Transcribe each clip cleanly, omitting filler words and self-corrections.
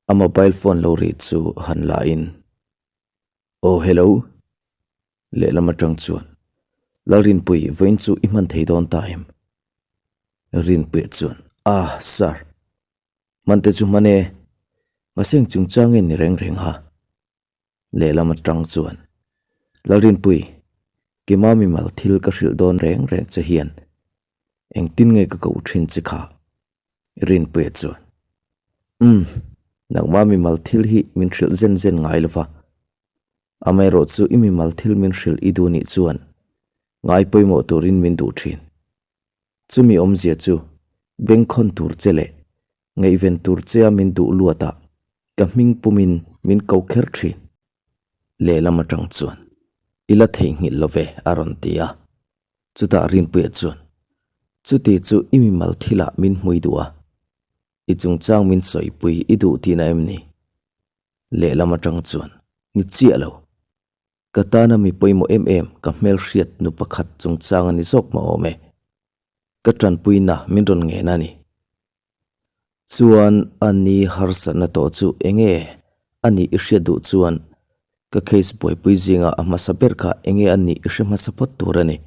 A mobile phone lo ri chu han la in, Aw hello, lehlam atang chuan Lalrinpui vawiin chu i hman thei dawn ta em? Rinpuia chuan, Ah sir, hman te chu hman e, mahse eng chungchang nge ni reng reng ha? Lehlam atang chuan Lalrinpui, Kima mimal thil ka hrilh dawn reng reng che hian engtin nge ka koh thin che kha? Rinpuia chuan, Umm, nangmah mimal thil hi min hrilh zen zen ngai lo va, amaherawh chu i mimal thil min hrilh i duh nih chuan ngai pawimawh turin min duh thin. Chumi awmzia chu bengkhawn tur che leh ngaihven tur chea min duh luatah ka hming pumin min ko kher thin. Lehlam atang chuan, I la theihnghilh lo ve, a rawn ti a. Chutah Rinpuia chuan, Chuti chu i mimal thilah min hmui duh a, i chungchang min sawipui i duh tihna em ni? Lehlam atang chuan, Ni chiah lo. Ka tana mi pawimawh em em ka hmelhriat nu pakhat chungchang a ni zawk mah awm e. Ka tanpuina min rawn ngen a ni. Chuan a ni harsatna tawh chu enge a nih i hriat duh chuan ka case buaipui zinga a hmasa ber kha enge a nih i hre hmasa phawt tur a ni.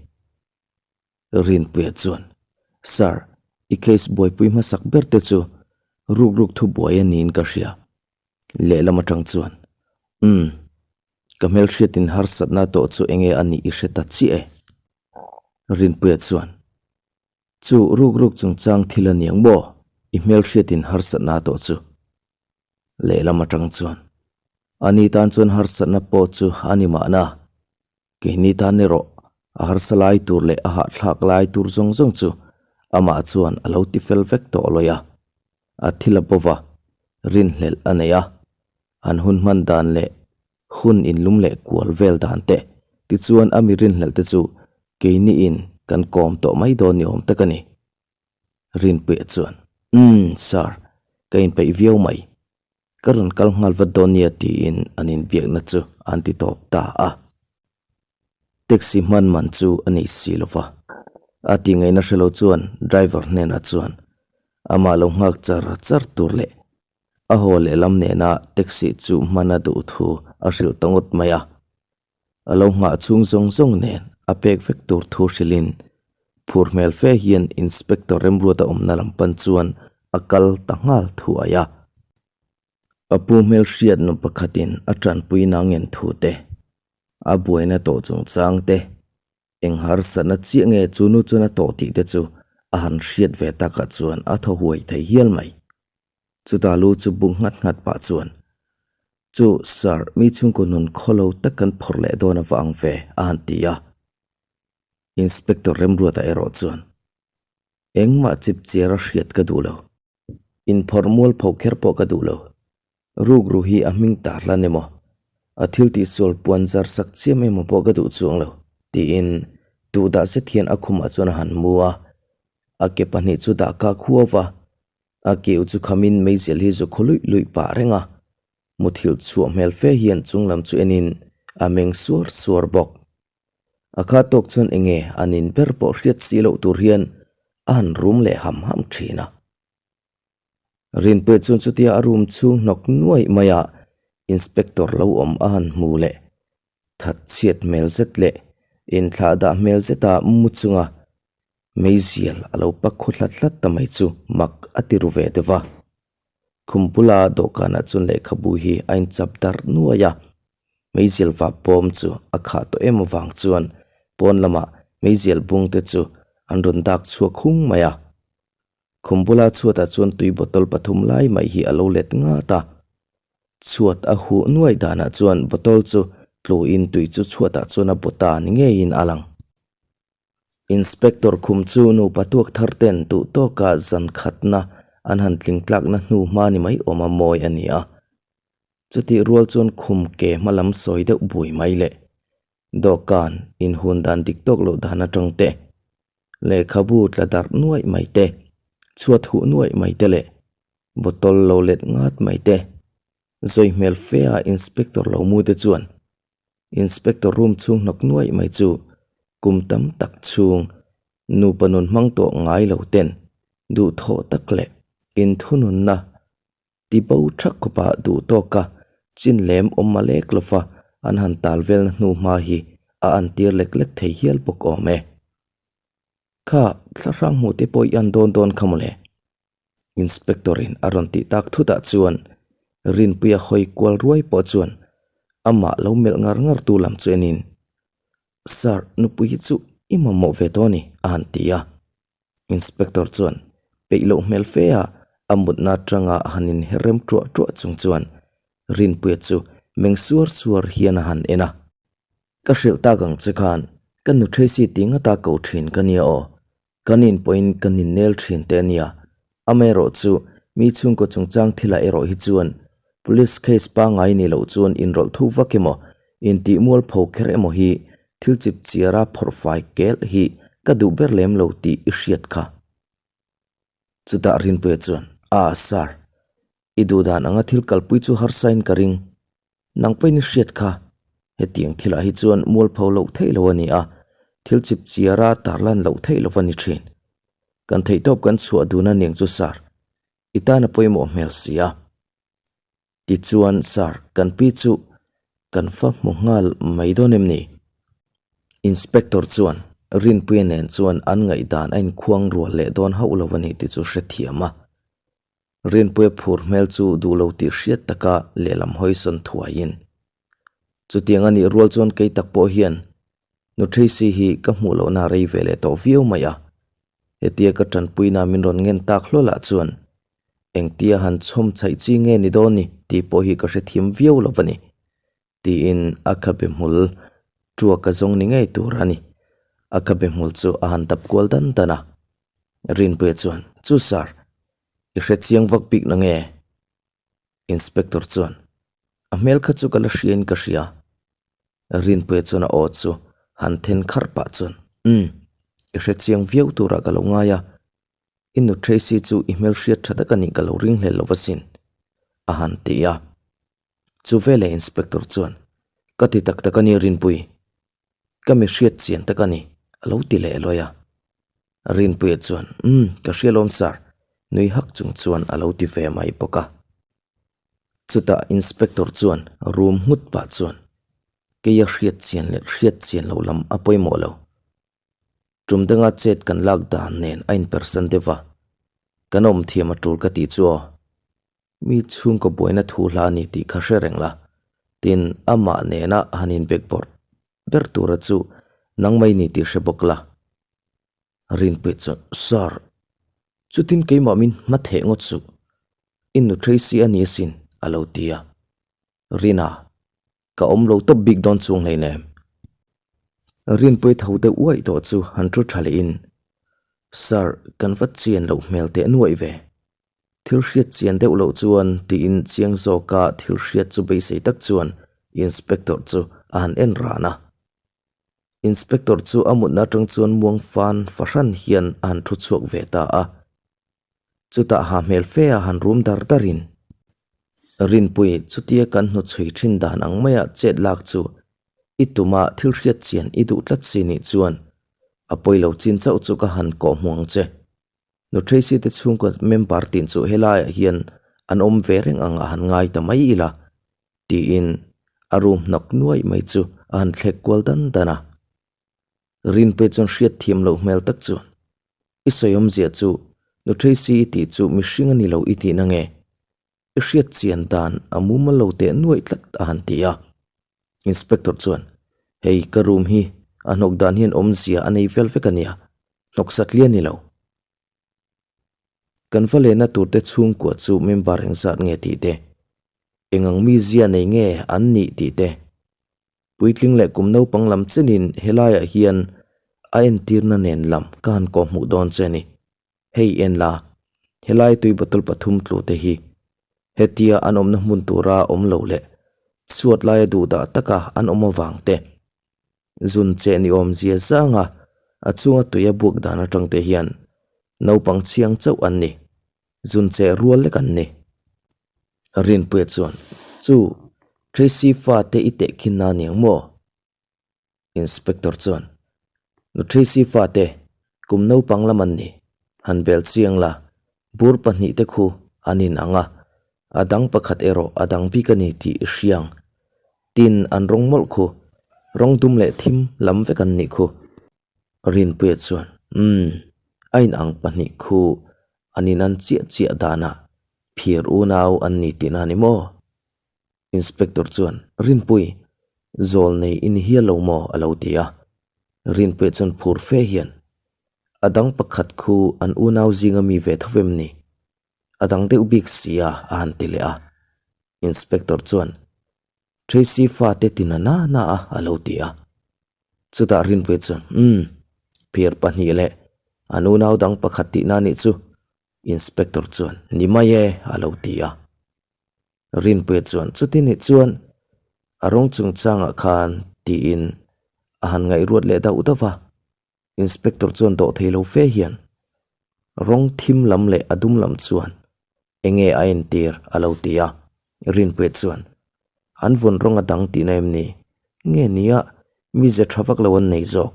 Rinpuia chuan, Sir, i case buaipui hmasak ber te chu ruk ruk thubuai a niin ka hria. Lehlam atang chuan, Umm, ka hmelhriatin harsatna tawh chu enge a nih i hre ta chiah e. Rinpuia chuan, Chu ruk ruk chungchang thil a niang maw? I hmelhriatin harsatna tawh chu. Lehlam atang chuan, Ani tan chuan harsatna pawh chu a ni mahna. Keini tan erawh a harsa lai tur leh a hahthlak lai tur zawng zawng chu amah chuan a lo ti fel vek tawh lawih a, a thil a bawva rinhlelh a nei a, an hun hman dan leh hun inlum leh kual vel dan te tichuan a mi rinhlelh te chu keini in kan kawm tawh mai dawn ni awm tak a ni. Rinpuia chuan, Umm, Sir, ka inpeih viau mai. Ka rawn kal nghal vat dawn nia tiin an inbiakna chu an ti tawp ta a. Taxi hman man chu a nei si lo va, a tih ngaihna hre lo chuan driver hnenah chuan amah lo nghak char char tur leh a haw lehlam nena taxi chu hman a duh thu a hrilh ta ngawt mai a. A lo nghah chhung zawng zawng nen a pek vek tur thu hrilhin phur hmel fe hian Inspector Remruata awmna lam pan chuan a kal ta nghal thuai a. A pu hmelhriat nu pakhatin a tanpui na ngen thu te, a buaina tawh chungchang te, eng harsatna chiah nge chu nu chuan a tawh tih te chu a han hriat ve takah chuan a thaw huai thei hial mai. Chutah lu chu buk nghat nghat pah chuan, Chu, Sir, mi chhungkaw nun khawlo tak kan phawrh leh dawn a va ang ve, a han ti a. Inspector Remruata erawh chuan, Engmah chip chiar a hriat ka duh lo. Inphawrh mual pho kher pawh ka duh lo. Rukru hi a hming ta hlan emaw, a thil tihsual puan zar sak chiam emaw pawh ka duh chuang lo, tiin duhdah zet hian a khumah chuan a han mu a. A ke pahnih chu dah kak huau va, A keu chu khamin meizial hi zu khaw luih luih pah reng a, muthilh chhuah hmel fe hian chunglam chu enin a meng suar suar bawk. A kha tawk chuan enge a nin ber pawh hriat si loh tur hian a han rum leh ham ham thin a. Rinpuia chuan chutia a room chhung hnawk nuaih maia inspector lo awm a han hmu leh that chhiat hmel zet leh inthlah dah hmel zeta mu chunga meizial a lo pak khaw hlat hlat ta mai chu mak a ti ru ve deuh va. Khum bula dawhkanah chuan lehkhabu hi a inchap darh nuai a, meizial vah pawm chu a khah tawh em avang chuan pawn lamah meizial bung te chu an rawn dak chhuak hung mai a. Khum bula chhuatah chuan tui bottle pathum lai mai hi a lo let ngat a, chhuat a huh nuai danah chuan bottle chu tluin tui chu chhuatah chuan a baw ta ni ngeiin a lang. Inspector khum chu nupa tuak thar ten duh tawka zan khatna an han tling tlakna hnu hma ni mai awm a mawi a ni a. Chutih rual chuan khum ke hma lam sawi deuh bui mai leh dawhkan inhun dan dik tawk loh dan atang te, lehkhabu tla darh nuaih mai te, chhuat huh nuaih mai te leh bottle lo let ngat mai te, zawi hmel fe a inspector lo mu te chuan Inspector room chhung hnawk nuaih mai chu kum tam tak chhung nupa nun hmang tawh ngai lo ten duhthawh tak leh inthununna Ti bo thak khawpa duh tawka chin lem awm ma lek lova an han tal velna hnu hma hi a an tir lek lek thei hial bawk awm e. Kha thlahrang hmuh te pawh i an dawn dawn kha mawle. Inspector in a rawn tih tak thutah chuan Rinpuia hawi kual ruai pawh chuan amah lo melh ngar ngar tu lam chu enin, Sir, nupui hi chu i mamawh ve tawh a ni a han ti a. Inspector chuan peih loh hmel fe a a mutna atanga han inher rem ṭuah ṭuah chung chuan Rinpuia chu meng suar suar hian a han en a. Ka hrilh tak ang che khan ka nu Tracy tih ngata ko ṭhin ka nia aw. Kan in pawhin kan innel ṭhin te a nia. Amaherawh chu mi chhungkaw chungchang thilah erawh hi chuan Police case pangngai ni loh chuan inrawlh thu vak emaw, intih mualpho kher emaw hi thil chip chiara phawrh fai kelh hi ka duh ber lem lo tih i hriat kha. Chutah Rinpuia chuan, Ah, Sir, i duh dan anga thil kalpui chu harsain ka ring. Nang pawhin i hriat kha. Hetiang thilah hi chuan mualpho loh theih lo a ni a, thil chip chiara tarlan loh theih lo a ni thin. Kan theihtawp kan chhuah dun a niang chu, Sir. I tan a pawimawh hmel si a. Tichuan, Sir, kan pi chu kan fa hmu nghal mai dawn em ni? Inspector chuan Rinpuia nen chuan an ngaihdan a inkhuang rual leh dawn hauh lo a ni tih chu hrethiam a. Rinpuia phur hmel chu duh lo tih hriat taka lehlam hawi sawn thuaiin, Chutiang a nih rual chuan kei tak pawh hian Nu Tracy hi ka hmuh lohna rei ve leh tawh viau mai a. Hetia ka tanpuina min rawn ngen tak hlawlah chuan engtia han chhawm chhaih chi nge ni dawn ni tih pawh hi ka hrethiam viau lo va ni, tiin a khabe hmul tuak a zawng ni ngei tur a ni. A khabe hmul chu a han dap kual dan dan a. Rinpuia chuan, Chu sir, i hrechiang vak bik na nge? Inspector chuan, A hmel kha chu ka la hriain ka hria. Rinpuia chuan a aw chu han then kharh pah chuan, Umm, i hre chiang viau turah ka lo ngai a, i nu Tracy chu i hmelhriat tha tak a nih ka lo ring hlel lo asin, a han ti a. Chu veleh Inspector chuan, Ka ti tak tak a ni Rinpui, ka mi hriat chian tak a ni, a lo ti leh lawi a. Rinpuia chuan, Umm, ka hria lawm sir, nui hak chung chuan a lo ti ve mai bawk a. Chutah Inspector chuan room nghut pah chuan, Keia hriat chian leh hriat chian loh lam a pawimawh lo. Tum danga chet kan lak dan nen a inpersan deuh va, kan awm thiam a tul ka tih chu aw. Mi chhungkaw buaina thu hla a ni tih kha hre reng la, tin amah nena han inbek bawrh ber tura chu nang mai ni tih hre bawk la. Rinpuii chuan, Sir, chutin keimah min hma theh ngawt suh, i nu Tracy a ni asin, a lo ti a. Rina, Ka awm lo tawp bik dawn chung hleinem. Rinpuii tho deuh uaih tawh chu han thu tha lehin, Sir, kan va chian loh hmel teh nuaih ve. Thil hriat chian deuh loh chuan tiin chiang zawka thil hriat chu beisei tak chuan Inspector chu a han en ran a. Inspector chu a mutna atang chuan muang fan fahran hian a han thu chhuak ve ta a. Chutah ha hmel fe a han rum dar darin, Rinpui, chutia kan hnuchhui thin dan ang maia chet lak chu i tuma thil hriat chian i duh tlat si nih chuan a pawi lo chin chauh chu ka han kawh hmu ang che. Nu Tracy te chhungkaw member tin chu helaiah hian an awm ve reng ang a han ngai ta mai ila, tiin a room hnawk nuaih mai chu a han thlek kual dan dan a. Rinpui chuan hriat thiam loh hmel tak chuan, I sawi awmzia chu Nu Tracy i tih chu mihring a ni lo i tihna nge? I hriat chian dan a mumal lo teh nuaih tlat a han ti a. Inspector chuan, Hei ka room hi a hnawk dan hian awmzia a nei vel vek a nia, hnawk satliah a ni lo. Kan va lehna tur te chhungkua chu member engzat nge tih te, eng ang mizia nei nge an nih tih te, puitling leh kum naupang lam chenin helaiah hian a entirna nen lam ka han kawhhmuh dawn che a ni. Hei en la, helai tui bottle pathum tlu te hi hetia an awmna hmun tura awm lo leh chhuat laia duhdah taka an awm avang te, zun cheh ni awm zia zanga a chhunga tui a buak dan atang te hian naupang chhiang chauh an ni, zun cheh rual lek an ni. Rinpuia chuan, Chu, Tracy fate i tehkhin na niang maw? Inspector chuan, Nu Tracy fate, kum naupang lam an ni, han bel chiang la, bur pahnihte khu an in ang a. A dang pakhat erawh a dang bik a ni tih i hria ang. Tin, an rawng mawlh khu. Rawng dum leh thim lam vek an nih khu. Rinpuia chuan, Umm, a inang pahnih khu an inan chiah chiah danah phir unau an ni tihna a ni maw? Inspector chuan, Rinpui, zawl nei i ni hial lo maw? a lo ti a. Rinpuia chuan phur fe hian, A dang pakhat khu an unau zinga mi ve tho em ni? A dang deuh bik si a, a han ti leh a. Inspector chuan, Tracy fate ti na na na a, a lo ti a. Chutah Rinpuia chuan, Umm, phir pahnih leh an unau dang pakhat tihna nih chu. Inspector chuan, Ni mai e, a lo ti a. Rinpuia chuan, Chuti nih chuan a rawng chungchangah khan tiin a han ngaihruat leh dauh dauh va. Inspector chuan dawh thei lo fe hian rawng thim lam leh a dum lam chuan enge a entir a lo ti a, Rinpuia chuan an vawn rawng a dang tihna em ni? Nge nia mize tha vak lo an nei zawk?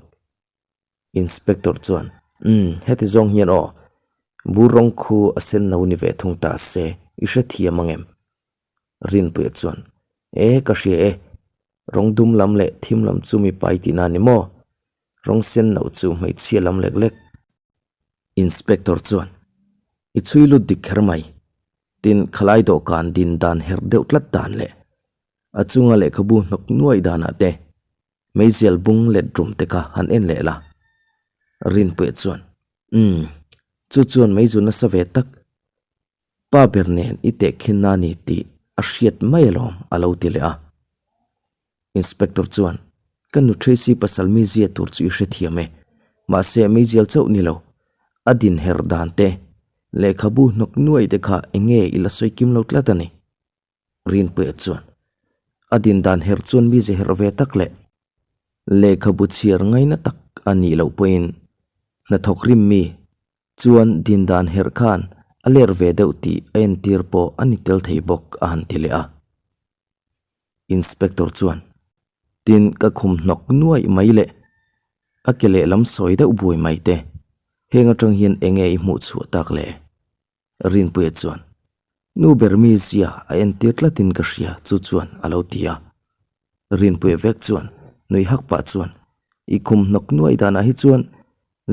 Inspector chuan umm heti zawng hian aw bur rawng khu a sen no ni ve thung ta se i hrethiam ang em? Rinpuia chuan e ka hria e Rawng dum lam leh thim lam chu mipa i tihna a ni maw? Rawng sen loh chu hmeichhia lam lek lek. Inspector chuan, I chhui lut dik kher mai. Tin, khalai dawhkan din dan herh deuh tlat dan leh a chunga lehkhabu hnawk nuai danah te meizial bung let rum te kha han en leh la. Rinpuia chuan, Umm, chu chuan meizu nasa ve tak. Pa ber nen i tehkhin na ni tih a hriat mai alawm a lo ti leh a. Inspector chuan, Ka nu Tracy pasal mi zia tur chu i hrethiam e, mahse meizial chauh ni lo, a din her dan te, lehkhabu hnawk nuai te kha enge i la sawi kim lo tlat a ni. Rinpuia chuan, A din dan her chuan mi ze herh ve tak leh lehkhabu chhiar ngaina tak a nih loh pawhin hnathawk rim mi Chuan din dan herh khan a ler ve deuh tih a entir pawh a ni tel thei bawk a han ti leh a. Inspector chuan, Tin ka khum hnawk nuaih mai leh a ke lehlam sawi deuh buai mai te, heng atang hian enge i hmuh chhuah tak le? Rinpuia chuan, Nu ber mi zia a entir tlatin ka hria chu chuan a lo ti a. Rinpuia vek chuan nui hak pah chuan, I khum hnawk nuai danah hi chuan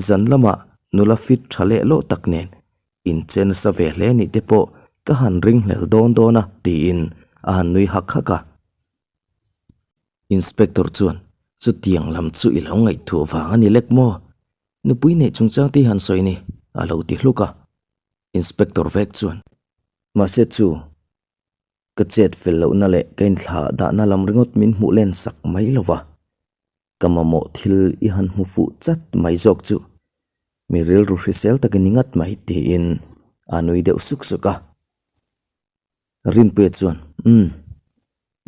zan lamah nula fit tha leh lawh tak nen inche nasa ve hle nih te pawh ka han ringhlel dawn dawn a tiin a han nui hak hak a. Inspector chuan, Chutiang lam chu i lo ngaihtuah vang a ni lek maw? Nupui neih chungchang te hi han sawi ni a lo ti hluk a. Inspector vek chuan, Mahse chu Ka chet fel lohna leh ka inthlah dahna lam ringawt min hmuh len sak mai lo va, ka mamawh thil i han hmu fuh chat mai zawk chu mi rilru hrisel takin ni ngat mai tiin a nui deuh suk suk a. Rinpuia chuan, Umm,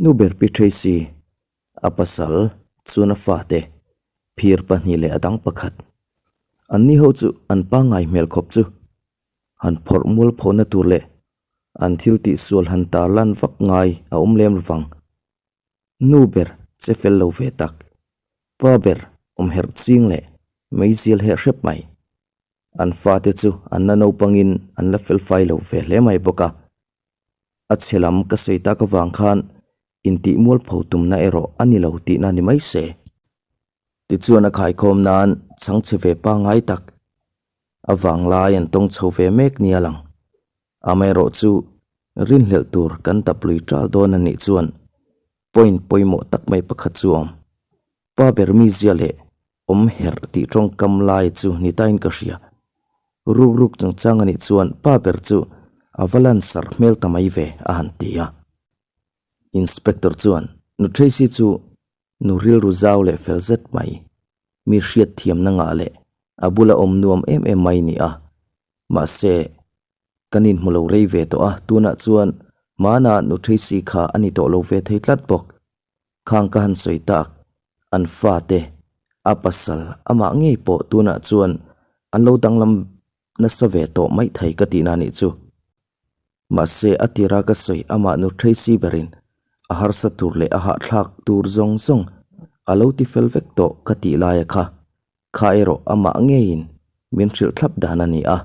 nu ber Pi Tracy, a pasal chuan a fate phir pahnih leh a dang pakhat, anni ho chu an pangngai hmel khawp chu han phawrh mual phawhna tur leh An thil tih sual han tar lan vak ngai a awm lem lovang. Nu ber che fel lo ve tak, pa ber awm herh ching leh meizial herh hrep mai. An fate chu an la naupangin an la felfai lo ve hle mai bawk a. A chhe lam ka sawi tak avang khan intih mualpho tumna erawh a ni lo tihna ni mai se. Tichuan a khaikhawm nan chhangchhe ve pangngai tak a vanglai an tawng chho ve mek nia lang. Amaherawh chu rinhlelh tur kan dap lui ṭal dawn a nih chuan point pawimawh tak mai pakhat chu a awm. Pa ber mizia leh awm herh tih tawngkam lai chu ni tain ka hria. Ruk ruk chungchang a nih chuan pa ber chu a va lansar hmel ta mai ve a han ti a. Inspector chuan Nu Tracy chu Nu rilru zau leh fel zet mai, mi hriat thiamna ngah leh a bula awm nuam em em mai ni a. Mahse, kan inhmu lo rei ve tawh a, tunah chuan hmana nu Tracy kha a ni tawh lo ve thei tlat bawk. Khang ka han sawi tak, an fate, a pasal, amah ngei pawh tunah chuan an lo danglam nasa ve tawh mai thei ka tihna nih chu. Mahse, a tira ka sawi amah nu Tracy berin a harsa tur leh a hahthlak tur zawng zawng a lo ti fel vek tawh ka tih laia kha, kha erawh amah ngeiin min hrilh thlap dan a ni a.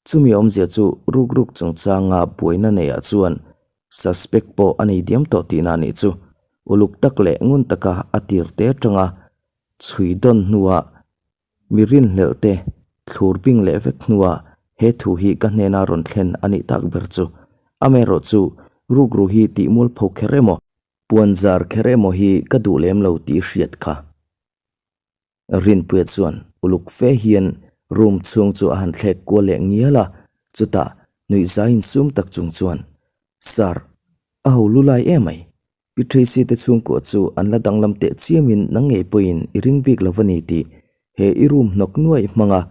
Chumi awmzia chu ruk ruk chungchanga buaina neihah chuan. Suspect pawh a nei diam tawh tihna a nih chu. Uluk tak leh ngun taka a tir te atanga chhui dawn hnuah mi rinhlelh te thlur bing leh vek hnuah he thu hi ka hnena rawn thlen a nih tak ber chu. Amaherawh chu rukru hi tih mualpho kher emaw, puanzar kher emaw hi ka duh lem lo tih hriat kha. Rinpuia chuan uluk fe hian room chhung chu a han thlek kual leh ngial a, chutah nuihzai insum tak chung chuan, Sir, a ho lu lai emai. Pi Tracy te chhungkua chu an la danglam teh chiamin nang ngei pawhin i ring bik lo va ni tih he i room hnawk nuaih hmanga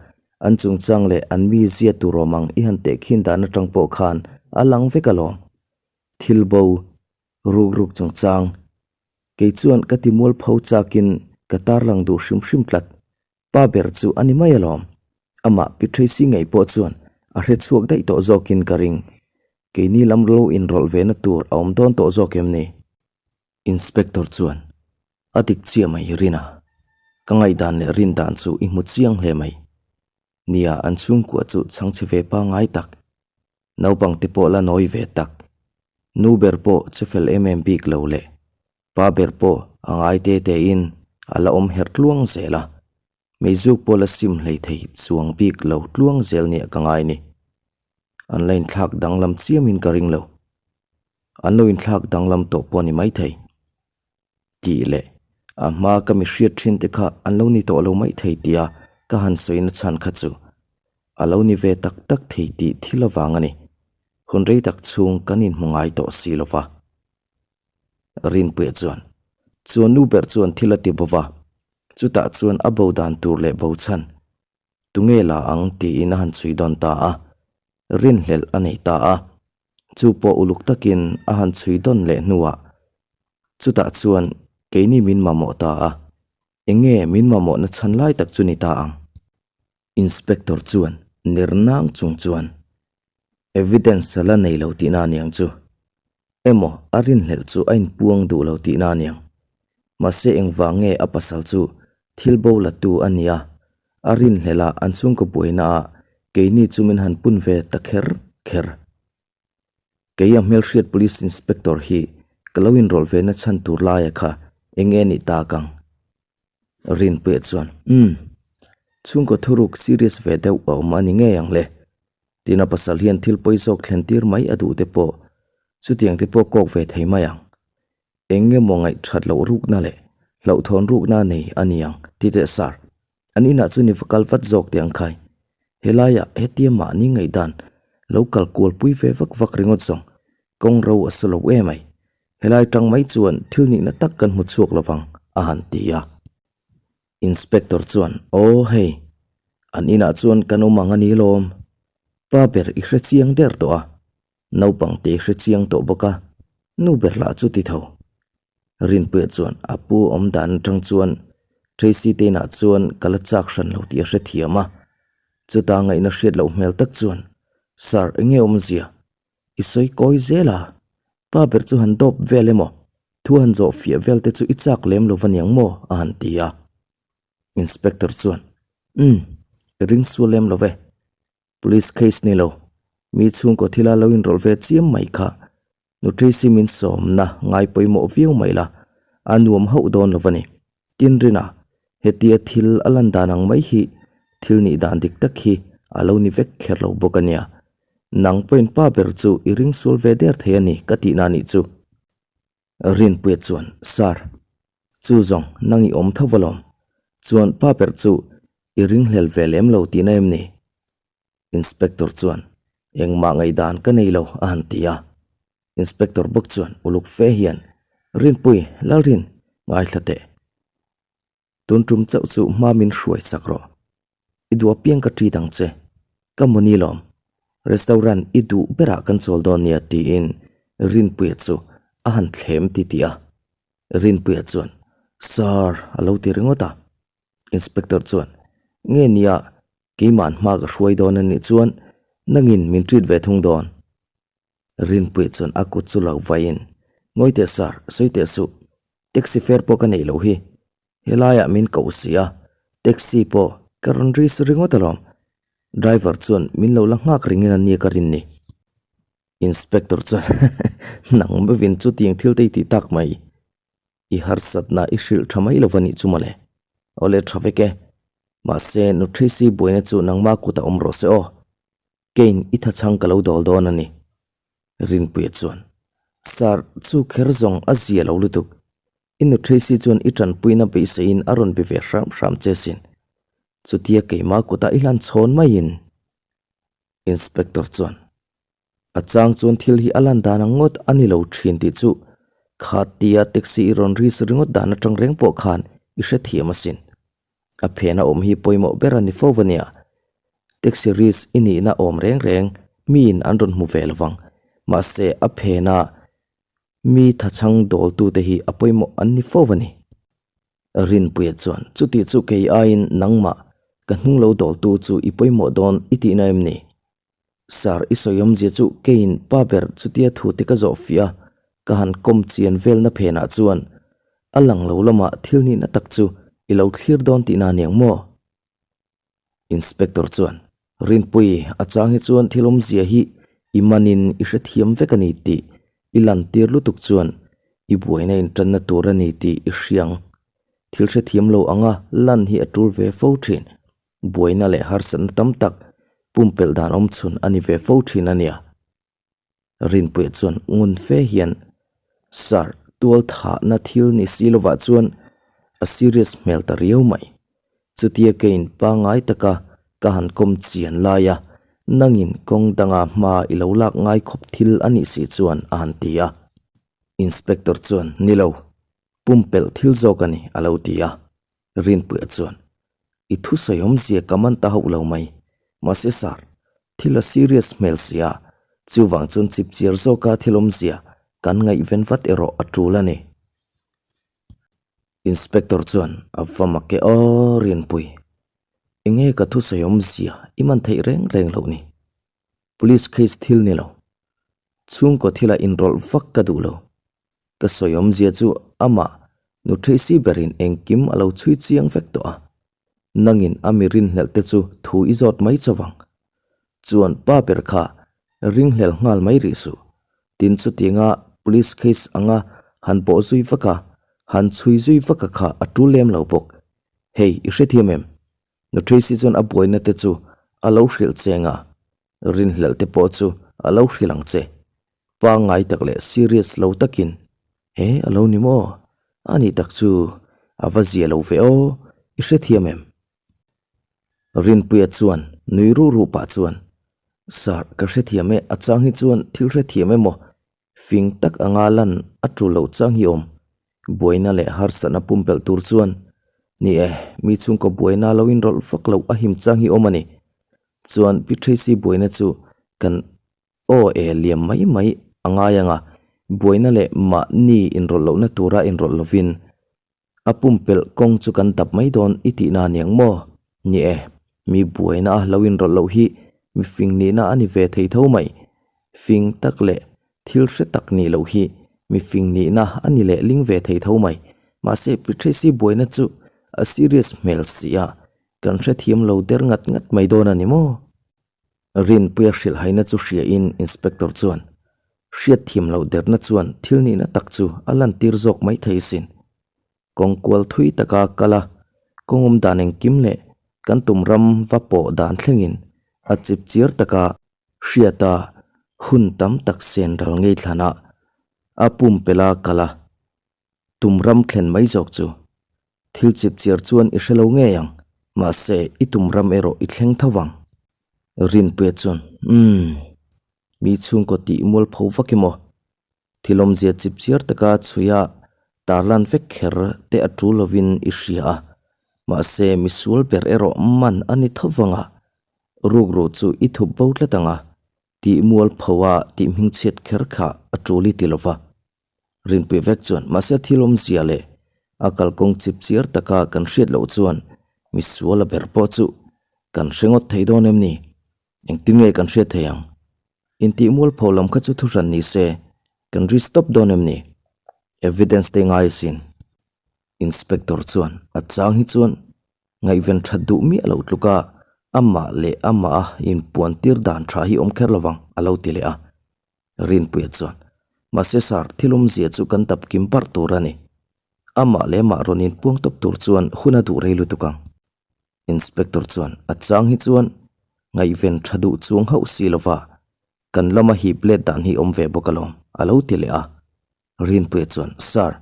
an chungchang leh an mi zia tur awm ang i han tehkhin dan atang pawh khan a lang vek alawm. Thil bo ruk ruk chungchang Kei chuan ka ti mualpho chakin ka tarlang duh hrim hrim tlat. Pa ber chu a ni mai alawm. Amah Pi Tracy ngei pawh chuan a hre chhuak daih tawh zawkin ka ring. Keini lam lo inrawlh ve na tur a awm dawn tawh zawk em ni? Inspector chuan a dik chiah mai Rina. Ka ngaihdan leh rin dan chu i hmu chiang hle mai. Nia an chhungkua chu chhangchhe ve pangngai tak. Naupang te pawh la nawi ve tak. Nu ber pawh che fel em em bik lo leh pa ber pawh a ngai te te in a la awm herh tluang zel a. Meizuk pawh la sim hlei thei chuang bik lo tluang zel nia ka ngai ni. An la inthlak danglam chiam in ka ring lo. An lo inthlak danglam tawh pawh a ni maithei. Tih leh a hma ka mi hriat thin te kha an lo ni tawh lo mai thei tia ka han sawi na chhan kha chu a lo ni ve tak tak thei tih thil avang a ni. Hun rei tak chhung kan inhmu ngai tawh si lo va. Rinpuia chuan chuan nu ber chuan thil a ti bo va, chutah chuan a bo dan tur leh bo chhan tunge la ang tiin a han chhui dawn ta a, rinhlelh a nei ta a, chu pawh uluk takin a han chhui dawn leh hnuah chutah chuan keini min mamawh ta a, enge min mamawhna chhan lai tak chu ni ta ang? Inspector chuan ner nang chung chuan evidence a la nei lo tihna a niang chu. Emaw a rinhlelh chu a inpuang duh lo tihna a niang. Mahse engvang nge a pasal chu thil bo la tu a nia, a rinhlelh a an chhungkaw buaina ah keini chu min han pun ve ta kher kher. Kei a hmelhriat police inspector hi ka lo inrawlh ve na chhan tur laia kha enge nih tak ang? Rinpuia chuan, Umm, chhungkaw thuruk serious ve deuh a awm a ni ngei ang le. Tin a pasal hian thil pawi zawk thlen tir mai a duh te pawh chutiang te pawh kawk ve thei mai ang. Eng nge maw ngaih that loh rukna leh hlauhthawn rukna nei a ni ang ti teh sar. An inah chu ni va kal vat zawk teh ang khai. Helaiah hetia mahni ngaihdan lo kal kual pui ve vak vak ringawt zawng kawng ro a sa lo em ai. Helai tang mai chuan thil nihna tak kan hmu chhuak lovang a han ti a. Inspector chuan, Aw hei, an inah chuan kan awm ang a ni lawm. Pa ber i hre chiang der tawh a, naupang te i hre chiang tawh bawk a, nu ber lah chu ti tho. Rinpuia chuan a pu awm dan atang chuan Tracy te inah chuan ka la chak hran lo tih a hre thiam a. Chuta ngaihna hriat loh hmel tak chuan, Sir, enge awmzia? I sawi kawi zel a, pa ber chu han dawp vel emaw, thu han zawh fiah vel te chu i chak lem lo va niang maw? a han ti a. Inspector chuan, Umm, i ring sual lem lo ve. Police case ni lo, mi chhungkaw thila lo inrawlh ve chiam mai kha Nu Tracy min sawmna ngai pawimawh viau mai la, a nuam hauh dawn lo va ni. Tin Rina, hetia thil a lan dan ang mai hi thil nih dan dik tak hi a lo ni vek kher lo bawk a nia. Nang pawhin pa ber chu i ring sual ve der thei a ni ka tihna nih chu. Rinpuia chuan, Sir, chu zawng nang i awm tho alawm. Chuan pa ber chu i ringhlel ve lem lo tihna em ni? Inspector chuan, Engmah ngaihdan ka nei lo a han ti a. Inspector bawk chuan uluk fe hian, Rinpui, Lalrin, ngaithla teh. Tun tum chauh chu hma min hruai sak rawh. I duh apiang ka treat ang che. Ka mawni lawm. Restaurant i duh berah kan chawl dawn nia tiin Rinpuia chu a han thlem titih a. Rinpuia chuan, Sir, a lo ti ringawt a. Inspector chuan, Nge nia, Keima'n hma ka hruai dawn a nih chuan nangin min treat ve thung dawn. Rinpuii chuan a kut chu lo vaiin, Ngawi teh sir, sawi teh suh. Taxi fare pawh ka neih loh hi. Helaiah min koh si a, taxi pawh ka rawn risk ringawt alawm. Driver chuan min lo la nghak ringin a nia ka rin ni. Inspector chuan Nang meuhin chutiang thil te i tih tak mai. I harsatna i hrilh tha mai lo va nih chu mawle. Awle tha vek e. Mahse nu Tracy buaina chu nangma kut a awm rawh se aw. Kane i thachhang ka lo dawl dawn a ni. Rinpuia chuan Sir, chu kher zawng a zia lo lutuk. I nu Tracy chuan i tanpuina beiseiin a rawn be ve hram hram che sin. Chutia keima kutah i hlan chhawn maiin. Inspector chuan, A chang chuan thil hi a lan dan ang ngawt a ni lo thin tih chu kha tia taxi i rawn risk ringawt dan atang reng pawh khan i hrethiam asin. A phena awm hi pawimawh ber a ni fo va nia. Taxi risk i nihna awm reng reng miin an rawn hmu ve lo vang. Mahse a phena mi thachhang dawltute hi a pawimawh an ni fo va ni. Rinpuia chuan, Chuti chu kei aiin nangmah ka hnung lo dawltu chu i pawimawh dawn i tihna em ni? Sir, i sawi awmzia chu keiin pa ber chutia thu te ka zawh fiah a, ka han kawm chian velna phenah chuan a lang lo lamah thil nihna tak chu i lo thlir dawn tihna aniang maw? Inspector chuan, Rinpui, a chang hi chuan thil awmzia hi i manin i hrethiam vek a ni tih i lantir lutuk chuan i buaina intanna tur a ni tih i hriang. Thil hrethiam lo anga lan hi a tul ve fo thin. Buaina leh harsatna tam tak pumpelh dan awmchhun a ni ve fo thin a nia. Rinpuia chuan ngun fe hian, Sir, tual thahna thil ni si lovah chuan a serious hmel ta riau mai. Chutia keiin pangngai taka ka han kawm chian lai a, nangin kawng danga hma i lo lak ngai khawp thil a nih si chuan a han ti a. Inspector chuan, Ni lo, pumpelh thil zawk a ni, a lo ti a. Rinpuia chuan, I thusawi awmzia ka man ta hauh lo mai. Mahse sir, thil a serious hmel si a, chuvang chuan chipchiar zawka thil awmzia kan ngaihven vat erawh a tul a ni. Inspector chuan a va mak e aw Rinpui, enge ka thusawi awmzia i man theih reng reng loh ni? Police case thil ni lo, chhungkaw thila inrawlh vak ka duh lo. Ka sawi awmzia chu amah nu Tracy berin engkim a lo chhui chiang vek tawh a, nangin a mi rinhlelh te chu thu i zawt mai chauh ang. Chuan pa ber kha ringhlel nghal mai rih suh. Tin chutianga police case anga han bawh zui vak a, han chhui zui vak a kha a tul lem lo bawk. Hei i hrethiam em? Nu Tracy chuan a buaina te chu a lo hrilh cheng a, Rinhlelh te pawh chu a lo hrilh ang che. Pangngai tak leh serious lo takin, He, a lo ni maw? A nih tak chu a va zia lo ve aw, i hrethiam em? Rinpuia chuan nui ruh ruh pah chuan, Sir, ka hrethiam e, a chang hi chuan thil hrethiam emaw Fing tak anga lan a tul loh chang hi awm. Buaina leh harsatna pumpelh tur chuan, Ni e, mi chhungkaw buaina lo inrawlh vak loh a him chang hi awm a ni. Chuan Pi Tracy buaina chu kan aw e liam mai mai a ngai ang a, buaina leh mahni inrawlh lohna tura inrawlh lovin A pumpelh kawng chu kan dap mai dawn i tihna aniang maw? Ni e, mi buaina a lo inrawlh loh hi mi fing nihna a ni ve thei tho mai. Fing tak leh thil hre tak nih loh hi mi fing nihna a ni leh ling ve thei tho mai. Mahse, Patrice-i buaina chu a serious hmel si a, kan hrethiam lo der ngat ngat mai dawn a ni maw? Rinpuia hrilhhaina chu hriain Inspector chuan, Hriatthiam loh derna chuan thil nihna tak chu a lantir zawk mai thei sin. Kawng kual thui taka kal a, kawng awm dan engkim leh kan tum ram va pawh dan thlengin a chip chiar taka hriata hun tam tak sen ral ngei thlanah a pumpelh a kal a. Tum ram thlen mai zawk chu. Thil chip chiar chuan i hre lo ngei ang, mahse i tum ram erawh i thleng tho vang. Rinpuia chuan, Umm, mi chhungkaw tih mual pho vak emaw? Thil awmzia chip chiar taka chhuia tarlan vek kher te a tul lovin i hria a, mahse misual ber erawh man a ni tho vang a, rukru chu i thup bo tlat ang a, tih mual pho a tih hmingchhiat kher kha a tul i ti lo va. Rinpui vek chuan mahse thil awmzia leh a kalkawng chip chiar taka kan hriat loh chuan misual a ber pawh chu kan hre ngawt thei dawn em ni? Engtin nge kan hriat thei ang? Intih mual pho lam kha chu thuhran ni se kan ri stop dawn em ni? Evidence te ngai asin. Inspector chuan a chang hi chuan Ngaihven that duh miah loh tluka amah leh amah a inpuan tir dan tha hi awm kher lovang, a lo ti leh a. Rinpuia chuan, Mahse sir, thil awmzia chu kan dap kim parh tur a ni. Amah leh amah rawn inpuang tawp tur chuan hun a duh rei lutuk ang. Inspector chuan a chang hi chuan ngaihven tha duh chuang hauh si lova kan lama hip let dan hi awm ve bawk alawm a lo ti leh a. Rinpuia chuan, Sir,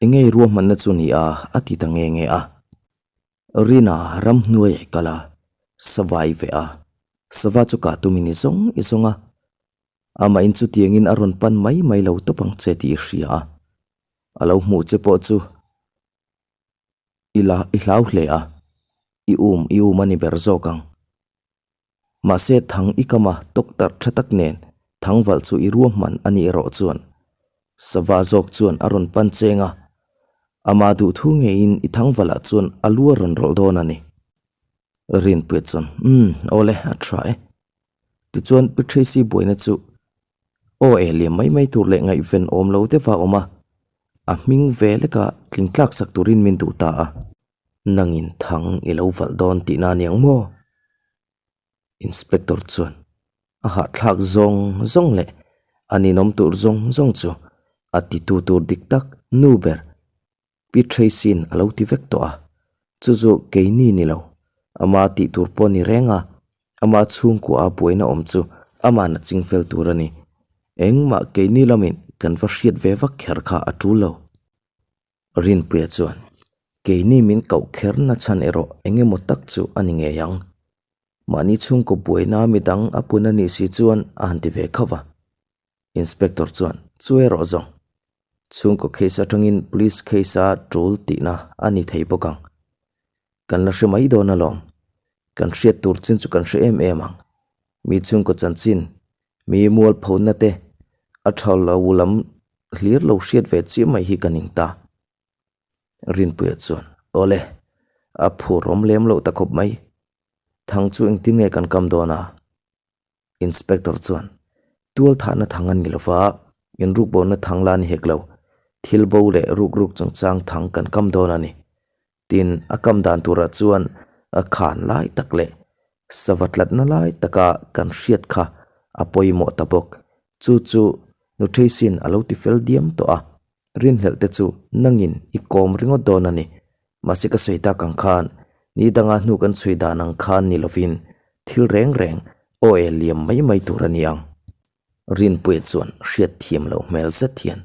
enge i ruahmanna chu ni a? a ti ta nge nge a. Rina ramhnuai ai kal a, sava i veh a, sava chu kah tumin i zawng i zawng a. Amah in chutiangin a rawn pan mai mai lo tawp ang che tih i hria a, a lo hmuh che pawh chu i la i hlau hle a, i um i um a ni ber zawk ang. Mahse thang i kama tawktarh tha tak nen thangvalh chu i ruahman a nih erawh chuan sava zawk chuan a rawn pan cheng a, ama duhthu ngeiin i thangvalh ah chuan a lu a rawn rawlh dawn a ni. Rinpuia chuan, Umm, awle, a tha e. Tichuan Pi Tracy buaina chu aw eh liam mai mai tur leh ngaihven awm lo deuh a awm a, a hming ve leka tling tlak sak turin min duh ta a. Nangin thang i lo valh dawn tihna a niang maw? Inspector chuan a hahthlak zawng zawng leh a ninawm tur zawng zawng chu a titu tur dik tak nu ber Pi Tracy-in a lo ti vek tawh a, chu chu keini ni lo, ama tih tur pawh ni reng a, ama chhungkua a buaina awm chu ama'n a ching fel tur a ni. Engmah keini lamin kan va hriat ve vak kher kha a tul lo. Rinpuia chuan, Keini min koh kher na chhan erawh eng emaw tak chu a ni ngei ang. Mahni chhungkaw buaina midang a pun a nih si chuan a han ti ve khauh va. Inspector chuan, Chu erawh zawng, chhungkaw case atangin police case a tul tihna a ni thei bawk ang. Kan la hre mai dawn alawm. Kan hriat tur chin chu kan hre em em ang. Mi chhungkaw chanchin, mi mualphona te a tha lo lam hlir lo hriat ve chiah mai hi ka ning ta. Rinpuia chuan, Awle, a phur awm lem loh ta khawp mai. Thang chu engtin nge kan kam dawn a? Inspector chuan, Tual thahna thang a ni lova, inrukbona thang la ni hek lo, thil bo leh rukruk chungchang thang kan kam dawn a ni. Tin, a kam dan turah chuan a khan lai tak leh sava tlatna lai taka kan hriat kha a pawimawh ta bawk. Chu chu Nutracy-in a lo ti fel diam tawh a, rinhlelh te chu nangin i kawm ringawt dawn a ni. Mahse ka sawi tak ang khan, ni danga hnu kan chhui dan ang khan ni lovin thil reng reng aw e liam mai mai tur a ni ang. Rinpuia chuan hriat thiam loh hmel zet hian,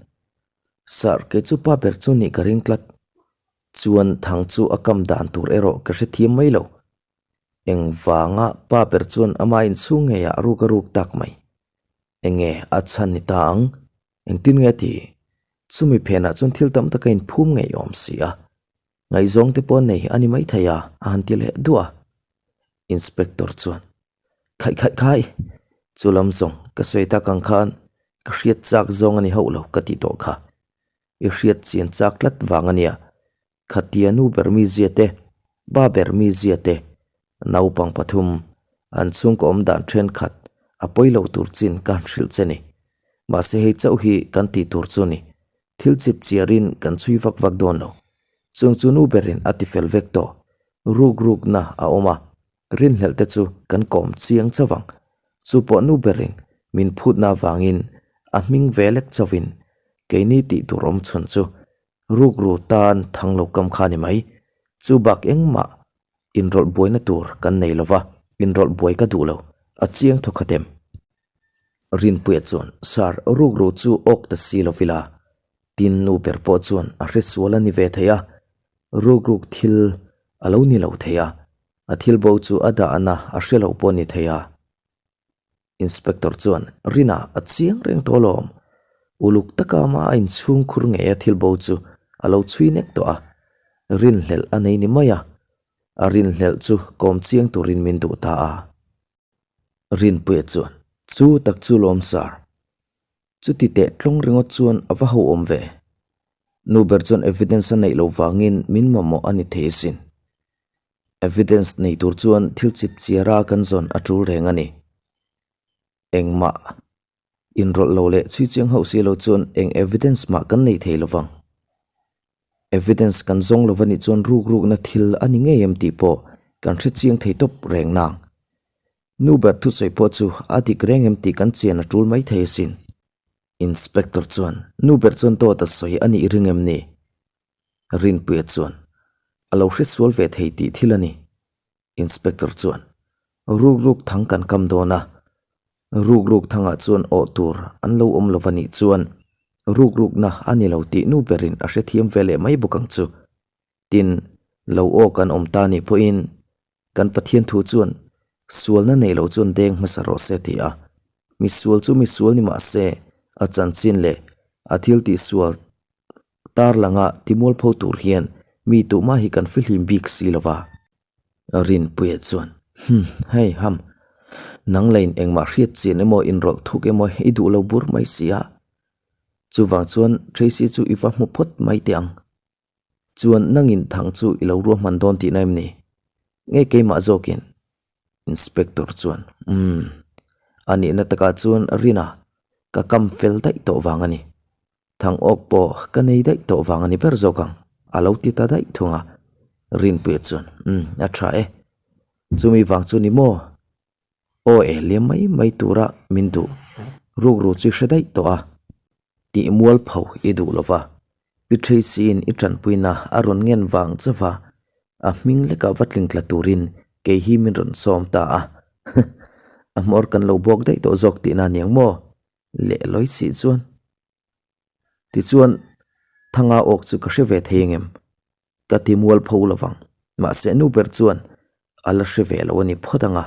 Sir, kei chu pa ber chu nih ka ring tlat. Chuan thang chu a kam dan tur erawh ka hrethiam mai lo. Engvanga pa ber chuan ama inchhung ngeiah ruk a ruk tak mai. Enge a chhan ni ta ang? Engtin nge ti? Chumi phenah chuan thil tam tak a inphum ngei awm si a. Ngaihzawng te pawh nei a ni maithei a, a han ti leh duah a. Inspector chuan, Khaih khaih khai! Chu lam zawng ka sawi tak ang khan ka hriat chak zawng a ni hauh lo ka ti tawh kha. I hriat chian chak tlat vang a nia. Khatia nu ber mizia te, ba ber mizia te, naupang pathum, an chhungkaw awm dan thenkhat a pawi lo tur chin ka han hrilh che ni. Mahse hei chauh hi kan tih tur chu ni. Thil chip chiarin kan chhui vak vak dawn lo. Chung chu nu berin a ti fel vek tawh. Ruk rukna a awm a, rinhlelh te chu kan kawm chiang chauh ang. Chu pawh nu berin min phutna avangin a hming ve lek chauhin keini tih tur awm chhun chu Rukru tan thang lo kam kha ni mai. Chu bak engmah inrawlh buaina tur kan nei lova, inrawlh buai ka duh lo, a chiang thaw khat em? Rinpuia chuan, Sir, rukru chu awk ta si lo ila, tin nu ber pawh chuan a hresual a ni ve thei a, rukruk thil a lo ni lo thei a, a thil bo chu a dahna a hre lo pawh a ni thei a. Inspector chuan Rina a chiang reng tawh alawm. Uluk taka ama a inchhung khur ngei a thil bo chu a lo chhui nek tawh a. Rinhlelh a nei ni mai a. A rinhlelh chu kawm chiang turin min duh ta a. Rinpuia chuan, Chu tak chu lawm sir. Chuti teh tlawng ringawt chuan a va ho awm ve. Nu ber chuan evidence a neih loh vangin min mamawh a ni thei asin. Evidence nei tur chuan thil chip chiara kan zawn a tul reng a ni. Engmah inrawlh lo leh chhui chiang hauh si lo chuan eng evidence mah kan nei thei lovang. Evidence kan zawng lo va nih chuan ruk rukna thil a ni ngei em tih pawh kan hre chiang thei tawp reng nang. Nu ber thusawi pawh chu a dik reng em tih kan chian a tul mai thei asin. Inspector chuan, Nu ber chuan dawt a sawi a nih ring em ni? Rinpuia chuan, A lo hresual ve thei tih thil a ni. Inspector chuan, Ruk ruk thang kan kam dawn a, ruk ruk thangah chuan awh tur an lo awm lo va nih chuan ruk rukna a ni lo tih nu berin a hrethiam ve leh mai bawk ang chu. Tin, lo aw kan awm ta nih pawhin kan Pathian thu chuan sualna nei lo chuan deng hmasa rawh se ti a. Misual chu misual ni mah se a chanchin leh a thil tihsual tarlanga timualpho tur hian mi tuhmah hi kan fihlim bik si lo va. Rinpuia chuan, Hum, hei ham, nang lain engmah hriat chian emaw inrawlh thuk emaw i duh lo bur mai si a. Chuvang chuan Tracy chu i va hmu phawt mai teh ang. Chuan nangin thang chu i lo ruahman dawn tihna em ni? Nge keimah zawkin? Inspector chuan, Umm, a nihna takah chuan Rina, ka kam fel daih tawh vang a ni. Thang awk pawh ka nei daih tawh vang a ni ber zawk ang, a lo ti ta daih thung a. Rinpuia chuan, Umm, a tha e. Chumi vang chu ni maw? Aw e, liam mai mai tura min duh rukru chu i hre daih tawh a. Tih mualpho i duh lo va, Pi Tracy-in i tanpuina a rawn ngen vang chauh va, a hming lekah va tling tla turin kei hi min rawn sawm ta a. A hmawr kan lo bawk daih tawh zawk tihna aniang maw? Lehlawi sih chuan. Tichuan, Thanga awk chu ka hre ve thei engem? Ka ti mualpho lo vang. Mahse nu ber chuan a la hre ve lo a ni phawt ang a.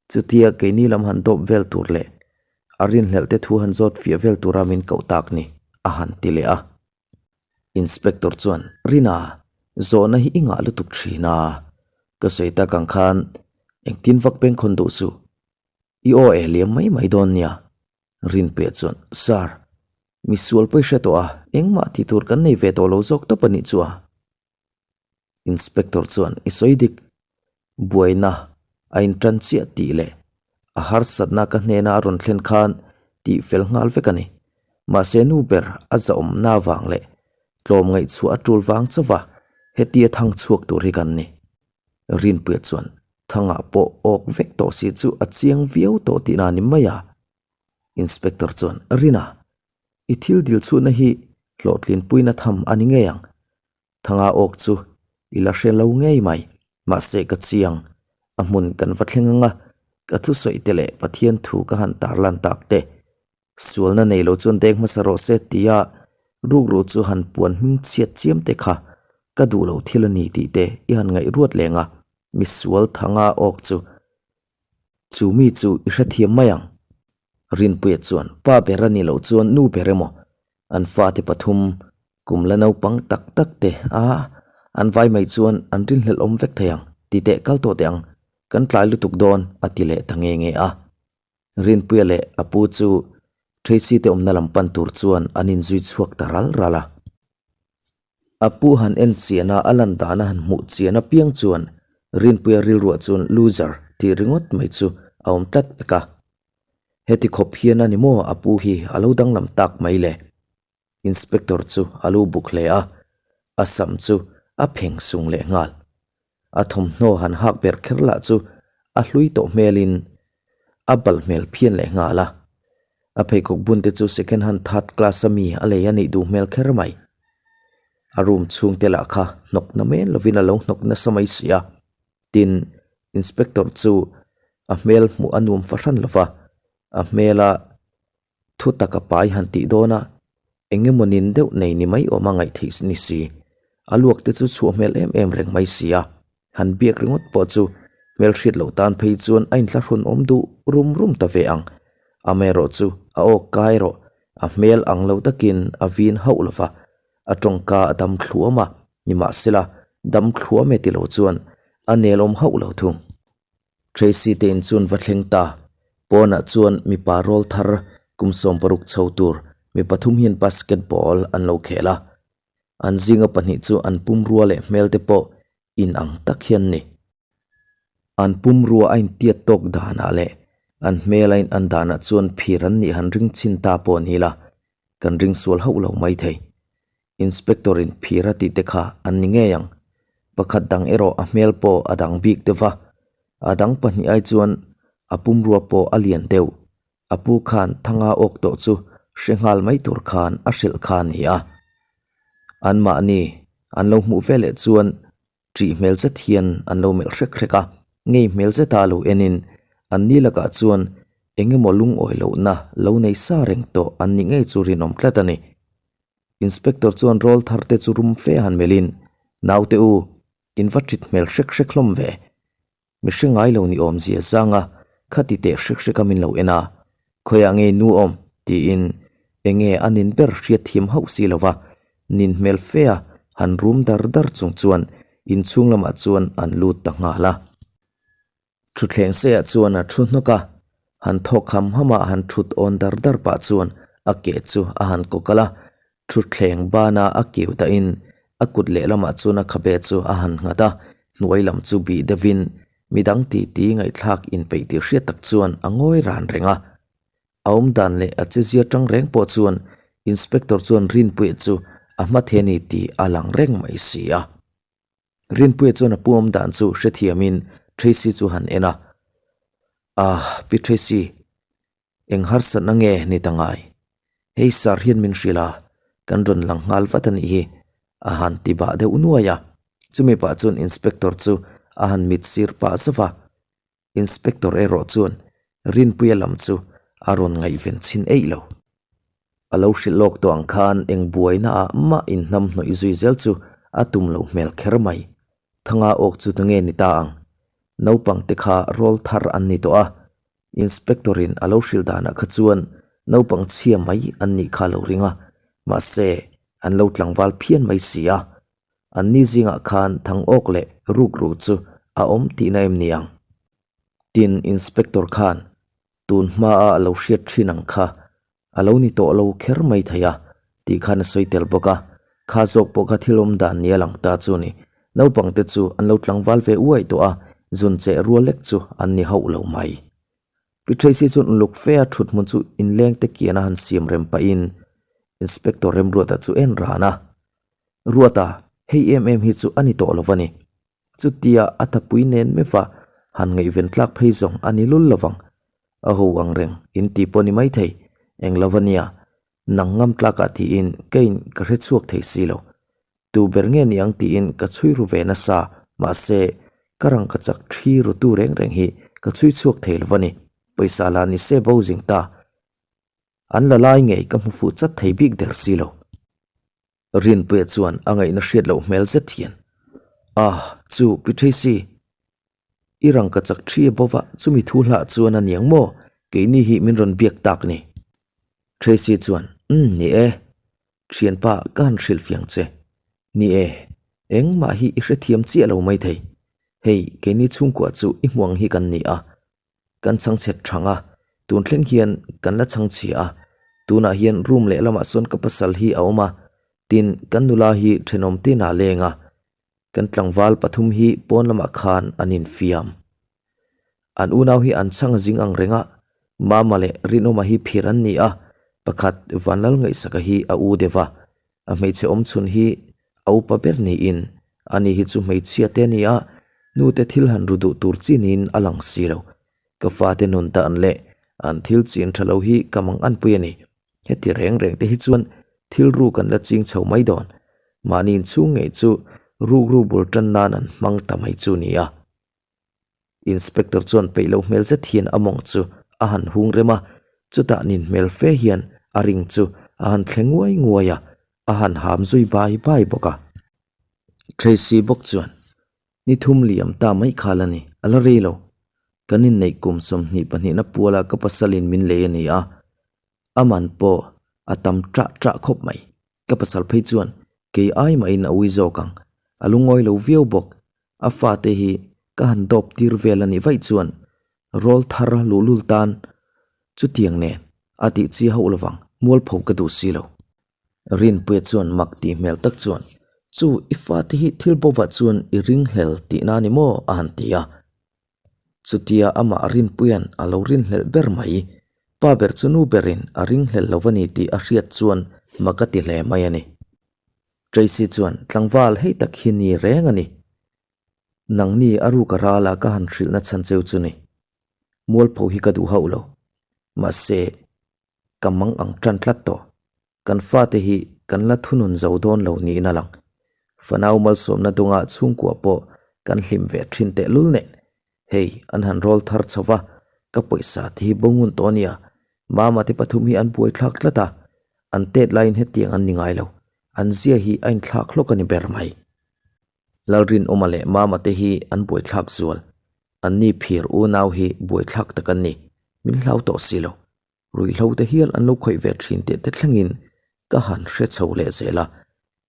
Chutia keini lam han dawp vel tur leh a rinhlelh te thu han zawt fiah vel tura min koh tak ni a han ti leh a. Inspector chuan, Rina, zawhna hi i ngah lutuk thin a. Ka sawi tak ang khan engtin vak pengkhawn duh suh. I aw e liam mai mai dawn nia. Rinpuia chuan, Sir, misual pawi hre tawh a, engmah tih tur kan nei ve tawh lo zawk tawp a nih chu a. Inspector chuan, I sawi dik, buaina a intan chiah tih leh a harsatna ka hnena a rawn thlen khan tih fel nghal vek a ni. Mahse nu ber a zahawmna vang leh tlawm ngaihchhuah a tul vang chauh a, hetia thang chhuak tur hi kan ni. Rinpuia chuan Thangah pawh awk vek tawh si chu a chiang viau tawh tihna a ni mai a. Inspector chuan, Rina, i thil dil chhuhna hi hlawhtlinpuina tham a ni ngei ang. Thanga awk chu i la hre lo ngei mai, mahse ka chiang, a hmun kan va thleng ang a, ka thusawi te leh Pathian thu ka han tarlan tak te Sualna nei lo chuan deng hmasa rawh se tia rukru chu han puan hming chhiat chiam te kha ka duh lo thil a ni tih te i han ngaih ruat leng a, misual thanga awk chu chu mi chu i hrethiam mai ang. Rinpuia chuan pa ber a ni loh chuan nu ber emaw an fate pathum kum la naupang tak tak te a an vai mai chuan an rinhlelh awm vek thei ang titeh kal tawh teh ang kan tlai lutuk dawn a ti leh ta nge nge a. Rinpuia leh a pu chu Tracy te awmna lam pan tur chuan an inzui chhuak ta ral ral a. A pu han en chian a, a lan dana han hmuh chian apiang chuan Rinpuia rilruah chuan loser tih ringawt mai chu a awm tlat pek a. Heti khawp hian a ni maw a pu hi a lo danglam tak mai le? Inspector chu a lu buk hle a, a sam chu a pheng sung leh nghal. A thawmhnaw han hak ber kher lah chu a hlui tawh hmelin a bal hmel phian leh nghal a. A pheikhawk bun te chu second hand third class a mi a lei a nih duh hmel kher mai. A room chhung te lah kha hnawk na men lovin a lo hnawk nasa mai si a. Tin, inspector chu a hmel hmuh a nuam fahran lova, a hmela Thu tak a pai han tih dawn a, eng emaw nin deuh nei ni mai awm a ngaih theih ni si. A luak te chu chhuah hmel em em reng mai si a, han biak ringawt pawh chu hmelhriat loh tan phei chuan a inthlahrun awm duh rum rum ta ve ang. Amaherawh chu a awk kai erawh a hmel ang lo takin a vin hauh lo va, a tawngka a dam thluam a, nimahsela dam thluam e ti lo chuan a nelawm hauh lo thung. Tracy te in chuan va thleng ta. Pawnah chuan mipa rawl thar kum 60 chho tur mi pathum hian basketball an lo khel a. An zinga pahnih chu an pumrua leh hmel te pawh in ang tak hian ni. An pumrua a intiat tawk danah leh an hmel a in an danah chuan phir an nih han ring chhin ta pawh ni la, kan ring sual hauh lo mai thei. Inspector in phir a tih te kha an ni ngei ang. Pakhat dang erawh a hmel pawh a dang bik deuh va, a dang pahnih ai chuan a pumrua pawh a lian deuh. A pu khan thanga awk tawh chu hre nghal mai tur khan a hrilh kha a ni a. Anmahni an lo hmuh veleh chuan ṭih hmel zet hian an lo melh hrek hrek a, ngei hmel zeta lo enin an ni lakah chuan eng emaw lungawi lohna lo nei sa reng tawh an ni ngei chu rinawm tlat a ni. Inspector chuan rawl thar te chu rum fe han melhin, Naute u, in va ṭit hmel hrek hrek hlawm ve. Mi hre ngai lo ni awm zia zang a, khati teh hrek hrek a min lo en a, khawiah nge nu awm? tiin enge a nin ber hriat thiam hauh si lo va, nin hmel fe a han rum dar dar chung chuan inchhung lamah chuan an lut ta nghal a. Thutthleng seiah chuan a thu hnawk a, han thawk ham ham a han thut awn dar dar pah chuan a ke chu a han kawkalh a, Thutthleng bana a kiu dahin a kut lehlamah chuan a khabe chu a han nghat a, hnuai lam chu bih deuhin midang titi ngaihthlak inpeih tih hriat tak chuan a ngawi ran reng a. A awmdan leh a chezia tang reng pawh chuan Inspector chuan Rinpuia chu a hma the ni tih a lang reng mai si a. Rinpuia chuan a pu awmdan chu hrethiamin Tracy chu han en a, Ah, Pi Tracy, Eng harsatna nge ni ta ngai? Hei sir hian min hrilh a, kan rawn lang nghal vat a nih hi, a han ti bah deuh nuai a. Chumi pah chuan inspector chu a han mit sir pah zauh a. Inspector erawh chuan Rinpuia lam chu a rawn ngaihven chhin eih lo. A lo hrilh lawk tawh ang khan eng buaina ah mah inhnamhnawih zui zel chu a tum lo hmel kher mai. Thanga awk chu tunge ni ta ang? Naupang te kha rawl thar an ni tawh a, Inspector in a lo hrilh danah kha chuan naupang chhia mai an nih kha lo ring a, mahse an lo tlangval phian mai si a. An ni zingah khan thang awk leh rukru chu a awm tihna em ni ang? Tin, Inspector khan tun hmaa a lo hriat thin ang kha A lo ni tawh lo kher mai thei a, tih khan a sawi tel bawk a. Kha zawk pawh kha thil awm dan ni a lang ta chu ni. Naupang te chu an lo tlangval ve uai tawh a, zun cheh rual lek chu an ni hauh lo mai. Pi Tracy chuan uluk fe a thut hmun chu inleng te kian a han siam rem pahin Inspector Remruata chu en ran a. Ruata, hei em em hi chu a ni tawh lo va ni. Chutia a thapui nen meuh a han ngaihven tlak phei zawng a ni lul lovang. A ho ang reng in ti pawh ni maithei, eng lo va nia, nang ngam tlakah tiin keiin ka hre chhuak thei si lo. Tu ber nge ni ang tiin ka chhui ru ve nasa, mahse ka rangka chak thi rutu reng reng hi ka chhui chhuak thei lo va ni, pawisa la ni se bo zing ta. An la lai ngei ka hmu fuh chat thei bik der si lo. Rinpuia chuan a ngaihna hriat loh hmel zet hian, Ah, chu Pi Tracy, i rangka chak thi a bova chumi thu hlah chuan a niang maw? Keini hi min rawn biak tak ni. Tracy chuan, Umm, ni e. Thianpa, ka han hrilh fiang che. Ni e, engmah hi i hrethiam chiah lo maithei. Hei, keini chhungkua chu i hmuang hi kan ni a. Kan chhangchhet thang a, tun thleng hian kan la chhangchhia a, tunah hian room lehlamah sawn ka pasal hi a awm a, tin kan nula hi thenawm tinah a leng a, kan tlangval pathum hi pawn lamah khan an infiam. An unau hi an chhang a zing ang reng a, Mama leh Rinawma hi phir an ni a, pakhat Vanlalngaihsaka hi a u deuh a, A hmeichhe awm chhun hi a upa ber niin ani hi chu hmeichhia te a ni a, nute thil han ru duh tur chi niin a lang si lo. Ka fate nun dan leh an thil chin tha lo hi ka mang anpui a ni. Heti reng reng te hi chuan thil ru kan la ching chho mai dawn. Mahni inchhung ngei chu rukru bul tan nan an hmang ta mai chu nia. Inspector chuan peih lo hmel zet hian a mawng chu a han hung rem a, chutah nin hmel fe hian a ring chu a han thle nguai nguai a, a han ham zui bai bai bawk a. Tracy bawk chuan, Ni thum liam ta mai khal a ni, a la rei lo. Kan inneih kum 20 pahnihna puala ka pasalin min lei a ni a, a man pawh a tam ṭah ṭah khawp mai. Ka pasal phei chuan kei ai mahin a ui zawk ang, a lungawi lo viau bawk. A fate hi ka han dawp tir vel a nih vaih chuan rawl thar luhlul tan chutiang nen a tih chi hauh lovang, mualpho ka duh si lo. Rinpuia chuan mak tih hmel tak chuan, Chu i fate hi thil bovah chuan i ringhlel tihna a ni maw? a han ti a. Chutia amah Rinpuia'n a lo rinhlelh ber mai, pa ber chu nu berin a ringhlelh lo a ni tih a hriat chuan mak a ti hle mai a ni. Tracy chuan tlangval hei tak hi ni reng a ni. Nangni a ruk a rala ka han hrilhna chhan cheu chu ni. Mualpho hi ka duh hauh lo. Mahse. Ka mang ang tan tlat tawh. Kan fate hi kan la thunun zo dawn lo niin a lang. Fanau malsawmna dunga chhungkua pawh kan hlim ve thin tehlul nen. Hei, an han rawl thar chho va, ka pawisa te hi bo ngun tawh a nia. Mama te pathum hi an buaithlak tlat a, an tet laiin hetiang an ni ngai lo. An zia hi a inthlak hlawk a ni ber mai. Lalrinawma leh Mama te hi an buaithlak zual. Anni phir unau hi buaithlak tak an ni. Min hlau tawh si lo. Ruihhlo te hial an lo khawih ve thin tih te thlengin ka han hre chho leh zel a,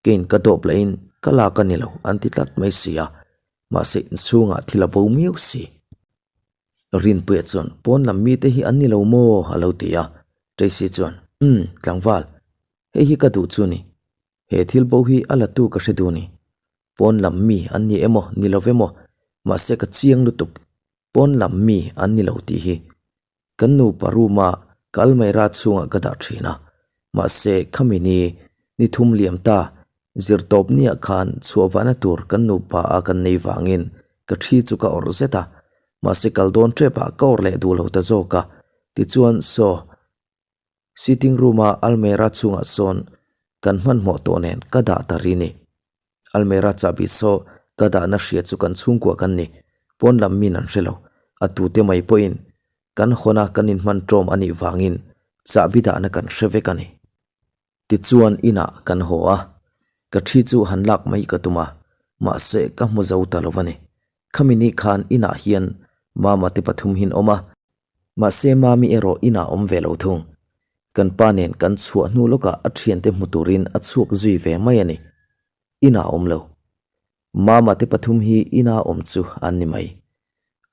kein ka dawp lahin ka lak a ni lo an ti tlat mai si a, mahse inchhungah thil a bo miau si. Rinpuia chuan pawn lam mite hi an ni lo maw a lo ti a, Tracy chuan umm tlangval, hei hi ka duh chu ni, he thil bo hi a la tu ka hre duh ni, pawn lam mi an ni emaw ni lo emaw mahse ka chiang lutuk, pawn lam mi an ni lo tih hi Kan nupa room-a ka almaira chhungah ka dah thin a, mahse khami ni ni thum liam ta zirtawp niah khan chhuah vahna tur kan nupa a kan nei vangin ka thi chu ka awrh zet a, mahse kal dawn tep ah ka awrh leh duh lo ta zawk a, tichuan saw sitting room-a almaira chhungah sawn kan hmanhmawh tawh nen ka dah ta ri ni. Almera chahbi saw ka dahna hria chu kan chhungkua kan ni. Pawn lam min an hre lo. A tute mai pawhin kan hawna kan inhman ṭawm a nih vangin chahbi dahna kan hre vek a ni. Tichuan inah kan haw a, ka ṭhi chu han lak mai ka tum a, mahse ka hmu zo ta lo a ni. Khami ni khan inah hian Mama te pathum hin awm a, mahse Mami erawh inah awm ve lo thung. Kan pa nen kan chhuah hnu lawkah a thiante hmu turin a chhuak zui ve mai a ni. Inah awm lo. Mama te pathum hi ina awm chu an ni mai.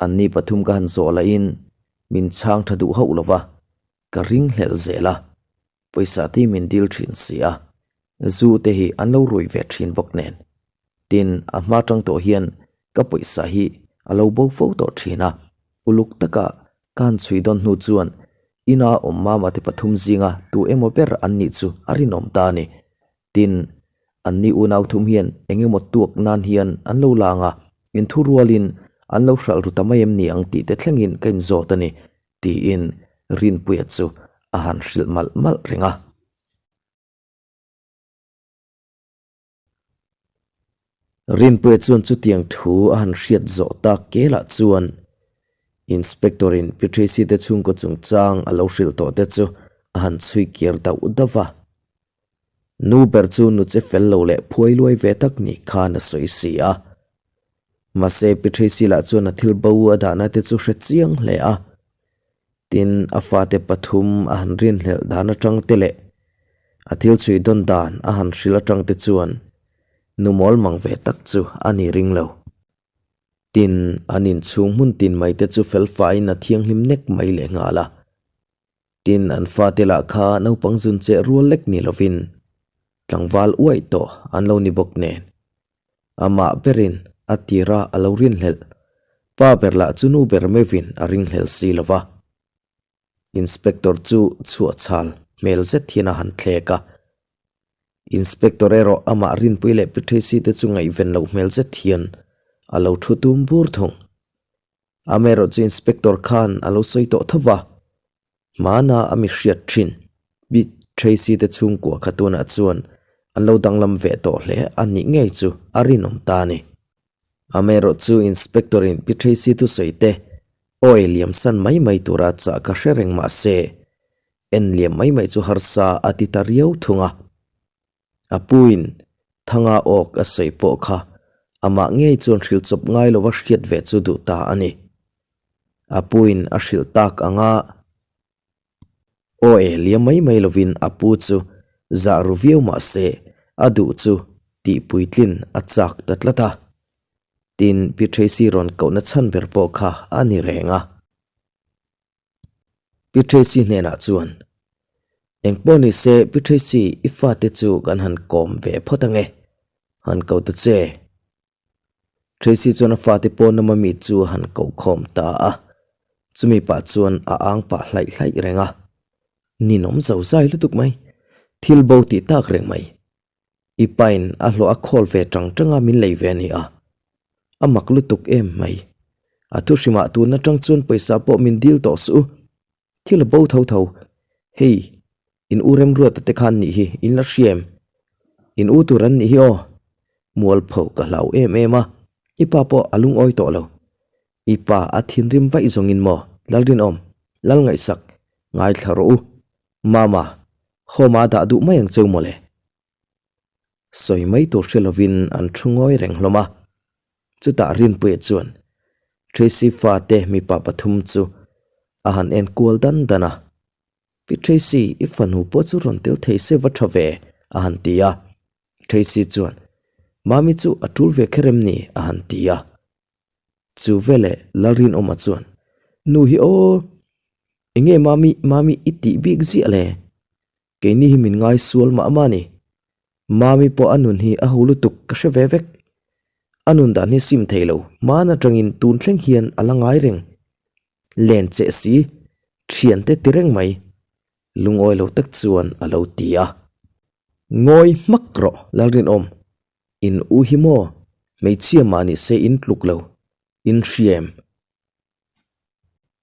Anni pathum ka han zawh lahin min chhang tha duh hauh lo va, ka ringhlelh zel a. Pawisa te hi min dil thin si a, zu te hi an lo rui ve thin bawk nen. Tin, a hma tang tawh hian ka pawisa hi a lo bo fo tawh thin a, uluk taka ka han chhui dawn hnu chuan ina awm mama te pathum zinga tu emaw ber an nih chu a rinawm ta a ni. Tin, anni unau thum hian eng emaw tuak nan hian an lo lang a, inthurualin an lo hralh ru ta mai em ni ang tih te thlengin ka inzawt a ni. Tiin Rinpuia chu a han hrilh malh malh reng a. Rinpuia chuan chutiang thu a han hriat zawh tak kelah chuan Inspector-in Pi Tracy te chhungkaw chungchang a lo hrilh tawh te chu a han chhui kir dauh dauh va. Nu ber chu nu che fel lo leh phuai luai ve tak ni khan a sawi si a. Mahse Pi Tracy lah chuan a thil bo a dahna te chu hre chiang hle a. Tin, a fate pathum a han rinhlelh dan atang te leh a thil chhui dawn dan a han hrilh atang te chuan nu mawl mang ve tak chu a ni ring lo. Tin, an inchhung hmun tin mai te chu felfaiin a thianghlim nek mai lehnghal a. Tin, an fate lah kha naupang zun cheh rual lek ni lovin tlangval uaih tawh an lo ni bawk nen. Amah berin a tira a lo rinhlelh, pa ber lah chu nu ber meuhin a ringhlel si lo va. Inspector chu chhuahchhal hmel zet hian a han thlek a. Inspector erawh amah Rinpui leh Patricia te chu ngaihven loh hmel zet hian a lo thu tum bur thung. Amaherawh chu Inspector khan a lo sawi tawh tho va, hmana a mi hriat thin Pi Tracy te chhungkua kha tunah chuan an lo danglam ve tawh hle a nih ngei chu a rinawm ta a ni. Amaherawh chu Inspector in Pi Tracy thusawi te awi liam san mai mai tura chah ka hre reng mah se, en liam mai mai chu harsa a ti ta riau thung a. A puin Thanga awk a sawi pawh kha amah ngei chuan hrilh chawp ngai lova hriat ve chu duh ta a ni. A puin a hrilh tak anga aw e liam mai mai lovin a pu chu zah ru viau mah se a duh chu tih puitlin a chak ta tlat a. Tin, Pi Tracy rawn kohna chhan ber pawh kha a ni reng a. Pi Tracy hnenah chuan, Engpawh ni se Pi Tracy i fate chu kan han kawm ve phawt ange, han ko ta che. Tracy chuan a fate pawn lama mi chu a han koh khawm ta a, chumi pah chuan a ang pah hlaih hlaih reng a. Ninawm zo zai lutuk mai, thil bo tih tak reng mai. I pain a hlawh a khawl ve tang tang a min lei ve a ni a. A mak lutuk em mai. A thu hrimah tun atang chuan pawisa pawh min dil tawh suh u. Thil a bo tho tho. Hei. In u Remruata te khan nih hi in la hria em? In u tur an nih hi aw. Mualpho ka hlau em em a, i pa pawh a lungawi tawh lo. I pa a thinrim vaih zawngin maw Lalrinawm, Lalngaihsak, ngaithla rawh u. Mama, home a dah duh mai ang cheu mawle. Sawi mai tur hre lovin an thu ngawi reng hlawm a. Chutah Rinpuia chuan Tracy fate mipa pathum chu a han en kual dan dan a. Pi Tracy, i fanu pawh chu rawn tel thei se va tha ve, a han ti a. Tracy chuan, Mami chu a tul ve kher em ni? a han ti a. Chu veleh Lalrinawma chuan, Nu hi aw, enge Mami, Mami i tih bik ziah le? Keini hi min ngai sual mah mah a ni. Mami pawh a nun hi a ho lutuk ka hre ve vek. A nun dan hi sim thei lo, hmaan atangin tun thleng hian a la ngai reng. Len cheh si, thiante ti reng mai. Lungawi lo tak chuan a lo ti a. Ngawi hmak rawh Lalrinawm, in u hi maw hmeichhia mah ni se in tluk lo, in hria em?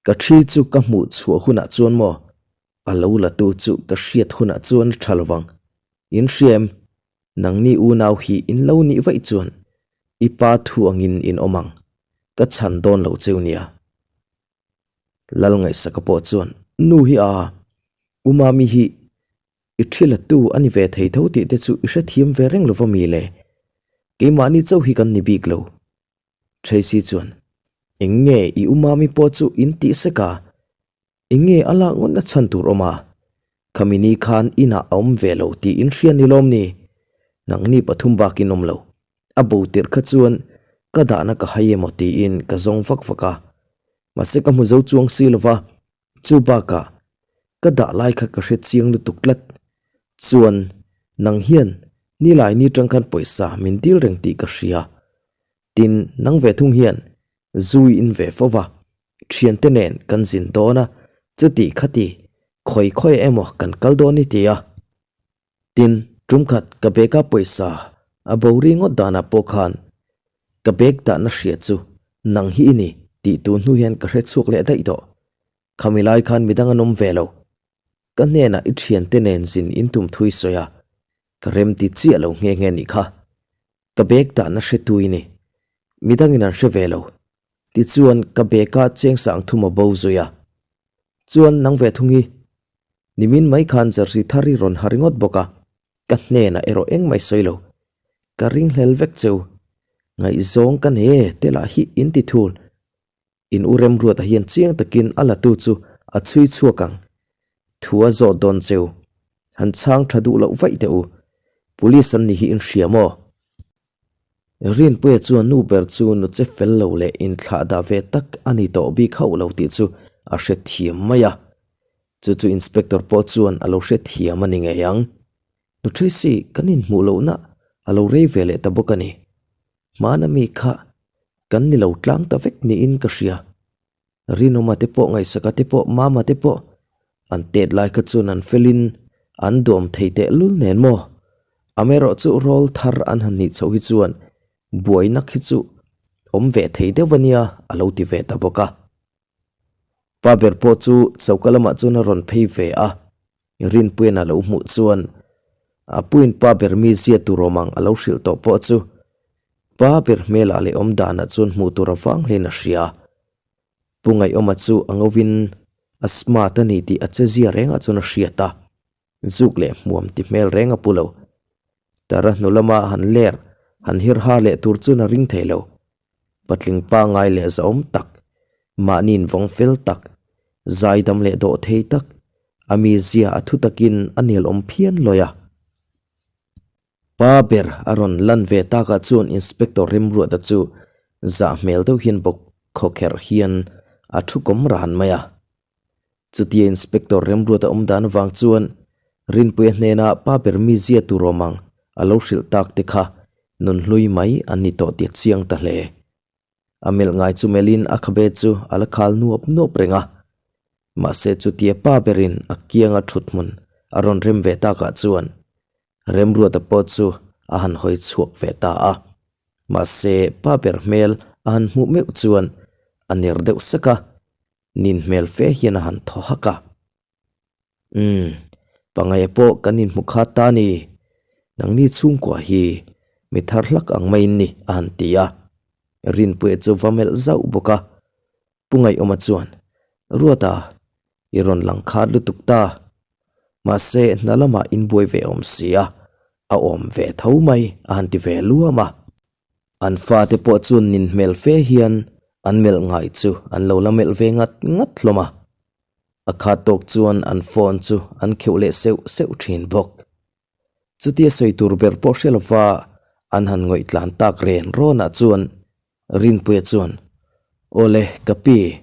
Ka thi chu ka hmuh chhuah hunah chuan maw a lo la tu chu ka hriat hunah chuan a tha lovang. In hria em? Nangni unau hi in lo nih vaih chuan i pa thu angin in awm ang. Ka chhan dawn lo cheu nia. Lalngaihsaka pawh chuan nu hi a, U Mami hi i thi la tu a ni ve thei tho tih te chu i hrethiam ve reng lova mi le? Keimahni chauh hi kan ni bik lo. Tracy chuan, Eng nge i u Mami pawh chu in tih sek a? Eng nge a lak ngawtna chhan tur awm a? Khami ni khan inah a awm ve lo tih in hria ni lawm ni? Nangni pathum bakin awm lo. A bo tirh kha chuan ka dahna ka hai emaw tiin ka zawng vak vak a. Mahse ka hmu zo chuang si lo va, chu bakah ka dah lai kha ka hre chiang lutuk tlat. Chuan nang hian nilai ni tang khan pawisa min dil reng tih ka hria. Tin, nang ve thung hian zui in ve fo va, thiante nen kan zin dawn a, chuti khati khawi khawi emaw kan kal dawn i ti a. Tin, tumkhat ka bag a pawisa a bo ri ngawt danah pawh khan ka bag dahna hria chu nang hi i ni tih tun hnu hian ka hre chhuak leh daih tawh. Khami lai khan midang an awm ve lo. Ka hnenah i thiante nen zin in tum thui sawi a, ka remti chiah lo nghe nghe nih kha. Ka bag dahna hretu i ni. Midangin an hre ve lo. Tichuan ka bag-ah cheng sang thum a bo zui a. Chuan nang ve thung hi. Nimin mai khan jersey thar i rawn ha ringawt bawk a, ka hnenah erawh engmah i sawi lo. Ka ringhlel vek cheu. Ngaihzawng ka nei e, te lah hi in ti thul. In u Remruata hian chiang takin a latu chu a chhui chhuak ang. Thu a zawt dawn cheu. Han chhang tha duh loh vaih teh u. Police an ni hi in hria maw? Rinpuia chuan nu ber chu nu che fel lo leh inthlah dah ve tak a ni tawh bik hauh lo tih chu a hrethiam mai a. Chu chu Inspector pawh chuan a lo hrethiam a ni ngei ang. Nu Tracy kan inhmuh lohna a lo rei ve leh ta bawk a ni. Hmana mi kha kan ni lo tlang ta vek niin ka hria. Rinawma te pawh Ngaihsaka te pawh Mama te pawh an tet lai kha chuan an felin an duam thei teh lul nen maw? Amaherawh chu rawl thar an han nih chhoh hi chuan buainak hi chu awm ve thei deuh a nia a lo ti ve ta bawk a. Pa ber pawh chu choka lamah chuan a rawn phei ve a, Rinpuian a lo hmuh chuan a puin pa ber mi zia tur awm ang a lo hrilh tawh pawh chu pa ber hmelah leh awm danah chuan hmuh tur a vang hlein a hria. Pu Ngaihawma chu a ngovin a smart a ni tih a che zia rengah chuan a hriat a, zuk leh hmuam ti hmel reng a pu lo. Tara hnu lama han ler han hir ha leh tur chuan a ring thei lo. Patling pangngai leh zahawm tak, mahni invawng fel tak, zaidam leh dawh thei tak, a mizia a thu takin a nel awm phian lawi a. Pa ber a rawn lan ve takah chuan Inspector Remruata chu zah hmel deuh hian bawk khawkherh hian a thu kawm ran mai a. Chutia Inspector Remruata awm dan avang chuan Rinpuia hnena pa ber mizia tur awm ang a lo hrilh tak te kha nunhlui mai an ni tawh tih a chiang ta hle. A melh ngai chu melhin a khabe chu a la khal nuap nuap reng a. Mahse chutia pa berin a kianga thut hmun a rawn rem ve takah chuan Remruata pawh chu a han hawi chhuak ve ta a. Mahse pa ber hmel a han hmuh meuh chuan a ner deuh sek a. Nin hmel fe hian a han thaw hak a. Umm. Pangaia pawh kan inhmu khat ta a ni. Nangni chhungkua hi mi thar hlak ang maiin ni a han ti a. Rinpuia chu va melh zauh bawk a. Pu Ngaihawma chuan, Ruata, i rawn lang khat lutuk ta. Mahse, hna lamah in buai ve awm si a, a awm ve tho mai a han ti ve luam a. An fate pawh chu nin hmel fe hian an melh ngai chu an lo la melh ve ngat ngat hlawm a. A khat tawk chuan an phone chu an kheuh leh seuh seuh thin bawk. Chutia sawi tur ber pawh hre lova an han ngawih tlan tak ren rawnah chuan Rinpuia chuan, Awle, ka pi,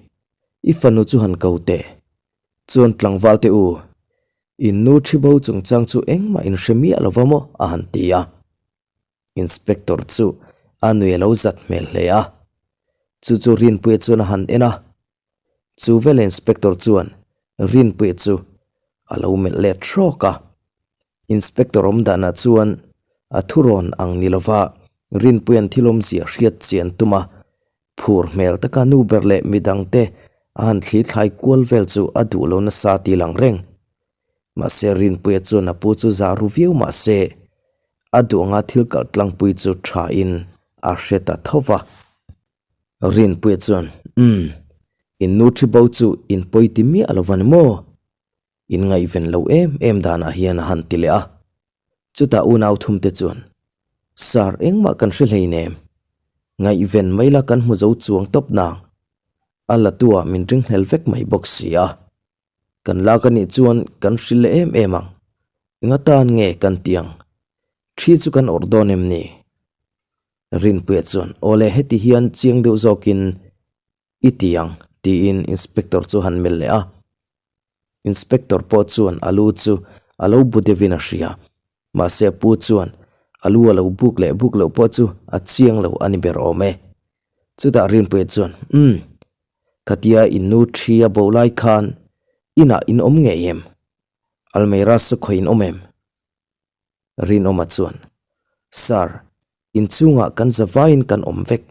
i fanu chu han ko teh. Chuan tlangval te u, in nu thi bo chungchang chu engmah in hre miah lova maw? a han ti a. Inspector chu a nui a lo zat hmel hle a. Chu chu Rinpuia chuan a han en a. Chu vel Inspector chuan Rinpuia chu a lo melh let hrawk a. Inspector awm danah chuan a thurawn ang ni lova Rinpuia'n thil awmzia hriat chian tum a, phur hmel taka nu ber leh midangte a han thli thlai kual vel chu a duh lo nasa tih lang reng. Mahse Rinpuia chuan a pu chu zah ru viau mahse a duh anga thil kalh tlangpui chu tha in a hre ta tho va. Rinpuia chuan, Umm, in nu thi bo chu in pawi ti miah lo va ni maw? In ngaihven lo em em danah hian a han ti leh a. Chutah unau thumte chuan, Sir, engmah kan hre hleinem. Ngaihven mai la kan hmu zo chuang tawp nang. A la tuah min ringhlel vek mai bawk si a. Kan lak a nih chuan kan hrilh leh em em ang. Enga tan nge kan ti ang? Thi chu kan awrh dawn em ni? Rinpuia chuan, Awle, heti hian chiang deuh zawkin i ti ang, tiin Inspector chu han melh leh a. Inspector pawh chuan a lu chu a lo bu deuhin a hria. Mahse a pu chuan a lu a lo buk leh buk loh pawh chu a chiang lo a ni ber awm e. Chutah Rinpuia chuan, Umm, Khatia in nu thi a bo lai khan inah in awm ngei em? Almeida chu khawi in awm em? Rinawma chuan, Sir, inchungah kan zavaiin kan awm vek.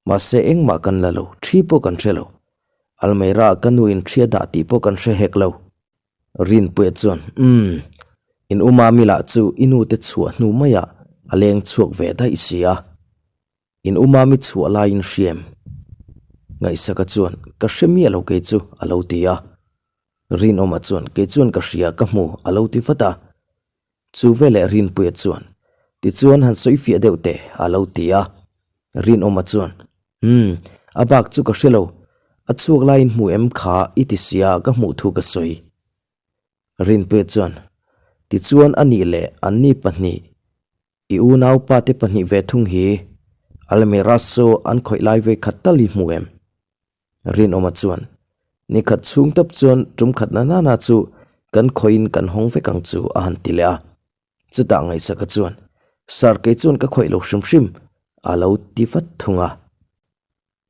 Mahse engmah kan la lo, thi pawh kan hre lo. Almeida ah ka nu in thi a dah tih pawh kan hre hek lo. Rinpuia chuan, Umm, in u Mami lah chu i nu te chhuah hnu maiah a leng chhuak ve daih si a. In u Mami chhuah laiin hriam. Ngaihsaka chuan, Ka hre miah lo kei chu, a lo ti a. Rinawma chuan, Kei chuan ka hria, ka hmu, a lo ti vat a. Chu veleh Rinpuia chuan, Tichuan han sawi fiah deuh teh, a lo ti a. Rinawma chuan, Umm, a bak chu ka hre lo. A chhuak laiin hmu em kha i ti sia ka hmuh thu ka sawi. Rinpuia chuan, Tichuan a nih leh anni pahnih, i unaupa te pahnih ve thung hi Almira saw an khawih lai ve khat tal i hmu em? Rinawma chuan, Ni khat chhung tawp chuan tum khat na nana chu kan khawihin kan hawng vek ang chu a han ti leh a. Chutah Ngaihsaka chuan, Sir kei chuan ka khawih lo hrim hrim a lo ti vat thung a.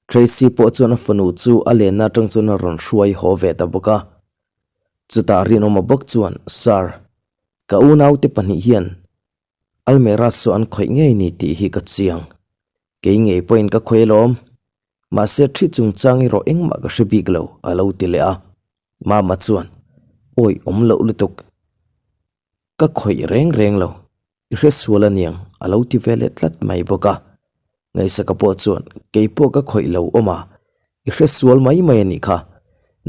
Tracy pawh chuan a fanu chu a lenna atang chuan a rawn hruai haw ve ta bawk a. Chutah Rinawma bawk chuan, Sir, ka unaute pahnih hian Almera saw an khawih ngei ni tih hi ka chiang. Kei ngei pawhin ka khawih alawm. Mahse thi chungchang erawh engmah ka hre bik lo, a lo ti leh a. Mama chuan, Awi awm loh lutuk. Ka khawih reng reng lo. I hre sual aniang a lo ti ve leh tlat mai bawk a. Ngaihsaka pawh chuan kei pawh ka khawih lo awm a, i hre sual mai mai a nih kha.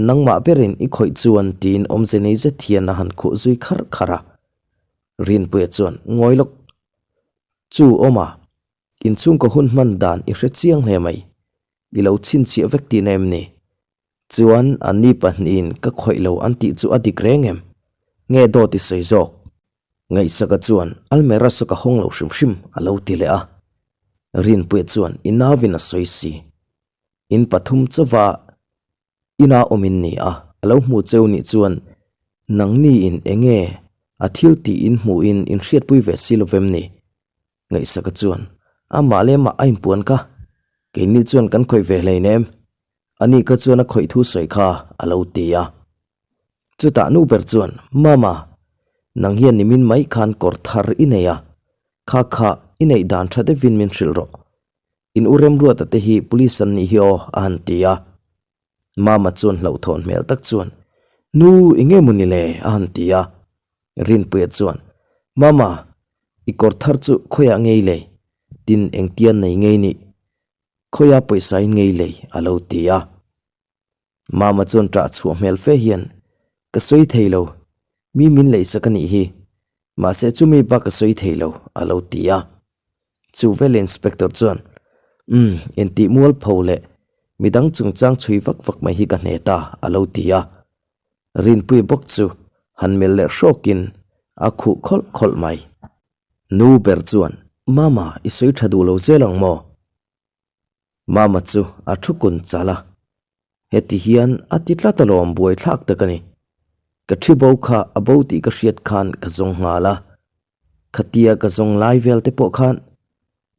Nangmah berin i khawih chuan tiin awmze nei zet hian a han khuh zui kharh kharh a. Rinpuia chuan ngawi lawk chu awm a, inchhungkaw hun hman dan i hre chiang hle mai. I lo chhinchhiah vek tihna em ni? Chuan anni pahnihin ka khawih lo an tih chu a dik reng em? Nge dawt i sawi zawk? Ngaihsaka chuan Almera saw ka hawng lo hrim hrim a lo ti leh a. Rinpuia chuan i nauvin a sawi si. In pathum chauva ina awm in ni a, a lo hmu cheu nih chuan nangni in enge a thil tih in hmuhin in hriatpui ve si lovem ni? Ngaihsaka chuan amah leh mah a inpuan kha. Keini chuan kan khawih ve hleinem. Ani kha chuan a khawih thu sawi kha a lo ti a. Chutah nu ber chuan, Mama, nang hian nimin mai khan kawr thar i nei a, kha kha i neih dan tha deuhin min hrilh rawh. In u Remruata te hi police an nih hi aw, a han ti a. Mama chuan hlauhthawn hmel tak chuan, Nu, eng nge maw ni le? a han ti a. Rinpuia chuan, Mama, i kawr thar chu khawiah ngei lei? Tin engtian nei ngei nih? Khawia pawisa in ngei lei? a lo ti a. Mama chuan ṭah chhuah hmel fe hian, Ka sawi thei lo, mi min leihsak a nih hi, mahse chumi bak ka sawi thei lo, a lo ti a. Chu vel inspector chuan, Umm, intih mualpho leh midang chungchang chhui vak vak mai hi ka hne ta, a lo ti a. Rinpui bawk chu han melh leh hrawkin a khuh khawlh khawlh mai. Nu ber chuan, Mama, i sawi ṭha duh lo zel ang maw? Mama chu a thu kun chal a, Heti hian a ti tlat alawm buaithlak tak a ni. Ka thi bo kha a bo tih ka hriat khan ka zawng nghal a, khatia ka zawng lai vel te pawh khan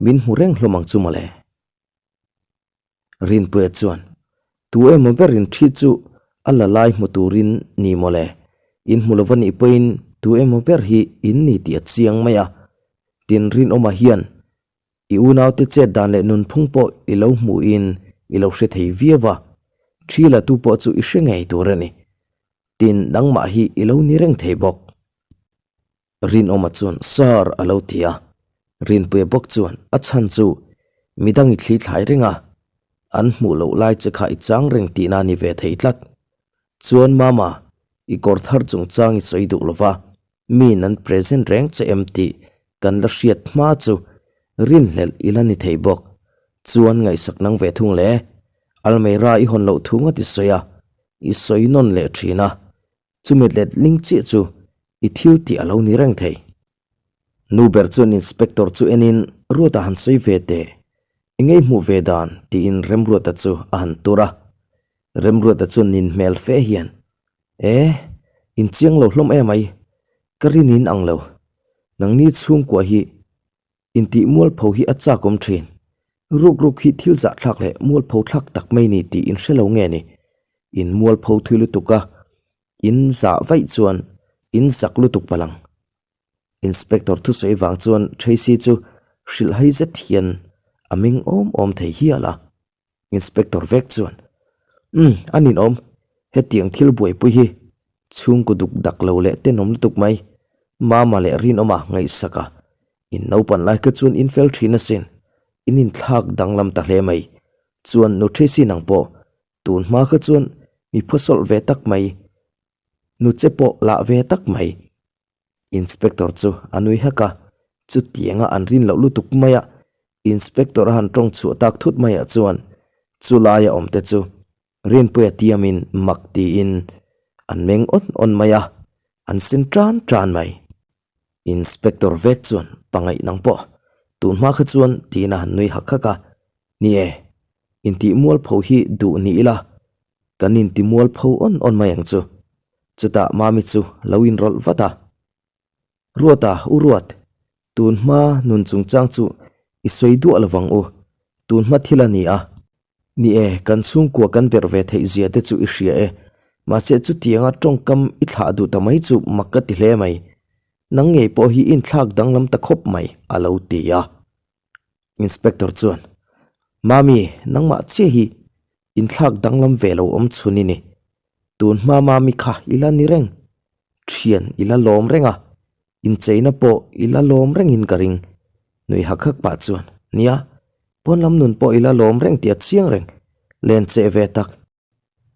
min hmu reng hlawm ang chu mawle. Rinpuia chuan, Tu emaw berin thi chu a la lai hmu turin ni mawle, in hmu lova nih pawhin tu emaw ber hi in ni tih a chiang mai a, tin Rinawma hian I unaute chet dan leh nunphung pawh i lo hmuhin i lo hre thei viau a, thi la tu pawh chu i hre ngei tur a ni. Tin, nangmah hi i lo ni reng thei bawk. Rinawma chuan Sir a lo ti a, Rinpuia bawk chuan a chhan chu midang i thli thlai reng a, an hmuh loh lai che kha i chang reng tihna a ni ve thei tlat. Chuan Mama, i kawr thar chungchang i sawi duh lova, Miin an present reng che em tih kan la hriat hma chu rinhlelh i la ni thei bawk. Chuan ngaihsak nang ve thung le. Almeida i hawn loh thu ngawt i sawi a, i sawi nawn leh thin a. Chumi let ling chiah chu i thil tih a lo ni reng thei. Nu ber chuan inspector chu enin Ruata han sawi ve teh. Engei hmuh ve dan tiin Remruata chu a han tur a. Remruata chuan nin hmel fe hian E, in chiang lo hlawm emai, ka rin in ang lo. Nangni chhungkua hi intih mualpho hi a chak awm thin. Ruk ruk hi thil zahthlak leh mualpho thlak tak mai ni tih in hre lo nge ni? In mualpho thui lutuk a, in zah vaih chuan in zak lutuk palh ang. Inspector thusawi vang chuan Tracy chu hrilhhai zet hian a ming awm awm thei hial a. Inspector vek chuan, Umm, a ninawm, hetiang thil buaipui hi chhungkaw duk dak lo leh tenawm lutuk mai, Mama leh Rinawma ngaihsak a, in naupan lai kha chuan in fel thin asin, in inthlak danglam ta hle mai, chuan nu Tracy nang pawh tun hma kha chuan mi phawsawlh ve tak mai, nu che pawh lah ve tak mai. Inspector chu a nui hak a, chutianga an rin loh lutuk mai a, Inspector a han tawng chhuah tak thut maiah chuan chu laia awm te chu Rinpuia tiamin mak tiin an meng awn awn mai a, an sen tan tan mai. Inspector vek chuan pangaih nang pawh tun hma kha chuan tiin a han nui hak hak a, ni e, intih mualpho hi duh ni ila kan inti mualpho awn awn mai ang chu. Chutah Mami chu lo inrawlh vat a. Ruata, U Ruat, tun hma nun chungchang chu i sawi duah lo vang u, tun hma thil a ni a. Ni e, kan chhungkua kan berh ve theih zia te chu i hria e, mahse chutianga tawngkam i thlah duh ta mai chu mak ka ti hle mai. Nang ngei pawh hi inthlak danglam ta khawp mai, a lo ti a. Inspector chuan, Mami, nangmah chiah hi inthlak danglam ve lo awm chhun i ni. Tun hma Mami kha i la ni reng, thian i la lawm reng a, incheina pawh i la lawm rengin ka ring. Nui hak hak pah chuan, Nia, pawnlam nun pawh i la lawm reng tih a chiang reng, len cheh ve tak.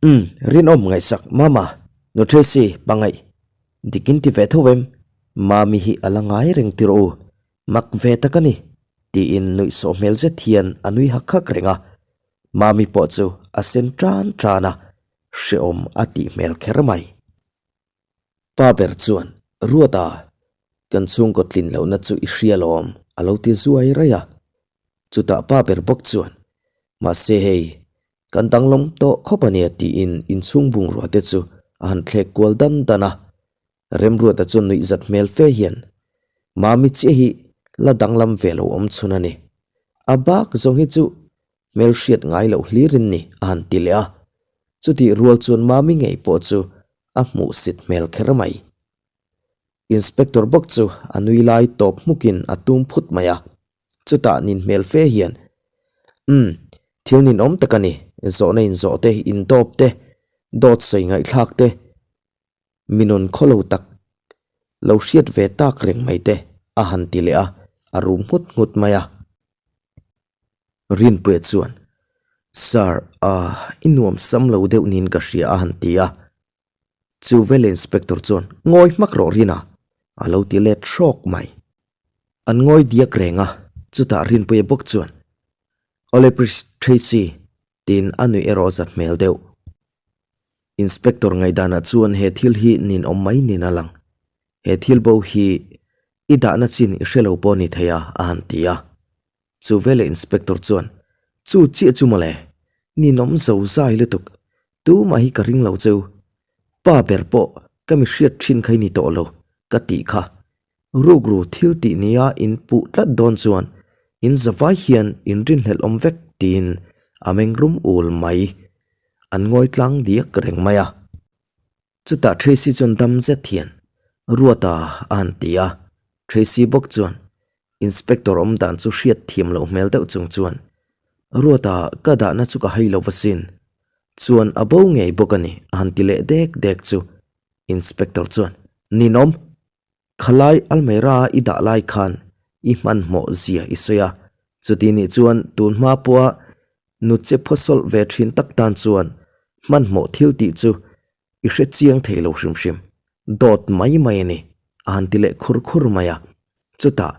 Umm, rinawm ngaihsak, Mama, Nu Tracy, pangaih. Dik in ti ve tho em? Mami hi a la ngai reng tir u, mak ve tak a ni, tiin nuihsawh hmel zet hian a nui hak hak reng a. Mami pawh chu a sen tan tan a, hrehawm a tih hmel kher mai. Pa ber chuan, Ruata, kan chhungkaw tlin lohna chu i hria lawm, a lo ti zuai raih a. Chutah pa ber bawk chuan, Mahse hei, kan danglam tawh khawp a nia tiin inchhung bungrua te chu a han thlek kual dan dan a. Remruata chu nuihzat hmel fe hian, Mami chiah hi la danglam ve lo awm chhun a ni. A bak zawng hi chu hmelhriat ngai loh hlirin ni a han ti leh a. Chutih rual chuan Mami ngei pawh chu a hmuhsit hmel kher mai. Inspector bawk chu a nui lai tawp hmukin a tum phut mai a, chutah nin hmel fe hian, Umm, thil ninawm tak a ni, zawhna inzawh te, indawp te, dawt sawi ngaihthlak te, mi nun khawlo tak. Lo hriat ve tak reng mai te a han ti leh a, a rum nghut nghut mai a. Rinpuia chuan, Sir, ah, i nuam sam lo deuh niin ka hria a han ti a. Chu vele inspector chuan, Ngawi hmak rawh Rina, a lo ti let hrawk mai. An ngawi diak reng a, chutah Rinpuia bawk chuan, Awle Priest Tracy, tiin a nuih erawh zat hmel deuh. Inspector ngaihdanah chuan he thil hi ninawm mai niin a lang. He thil bo hi i dahna chin i hre lo pawh ni thei a, a han ti a. Chu veleh inspector chuan, Chu chiah chu mawle, ninawm zo zai lutuk, tumah hi ka ring lo cheu. Pa ber pawh ka mi hriat thin kha i ni tawh lo, ka tih kha. Rukru thil tih nia in puh tlat dawn chuan in zavai hian in rinhlelh awm vek tiin a meng rum ul mai. An ngawi tlang diak reng mai a. Chutah Tracy chuan dam zet hian, Ruata a han ti a. Tracy bawk chuan Inspector awm dan chu hriat thiam loh hmel deuh chung chuan, Ruata ka dahna chu ka hai lo va sin. Chuan a bo ngei bawk a ni a han ti leh dek dek chu Inspector chuan, Ninawm! Khalai Almeida i dah lai khan i hmanhmawh zia i sawi a, chuti nih chuan tun hma pawha nu che phawsawlh ve thin tak tan chuan hmanhmawh thil tih chu i hre chiang thei lo hrim hrim, dawt mai mai a ni, a han ti leh khur khur mai a. Chutah,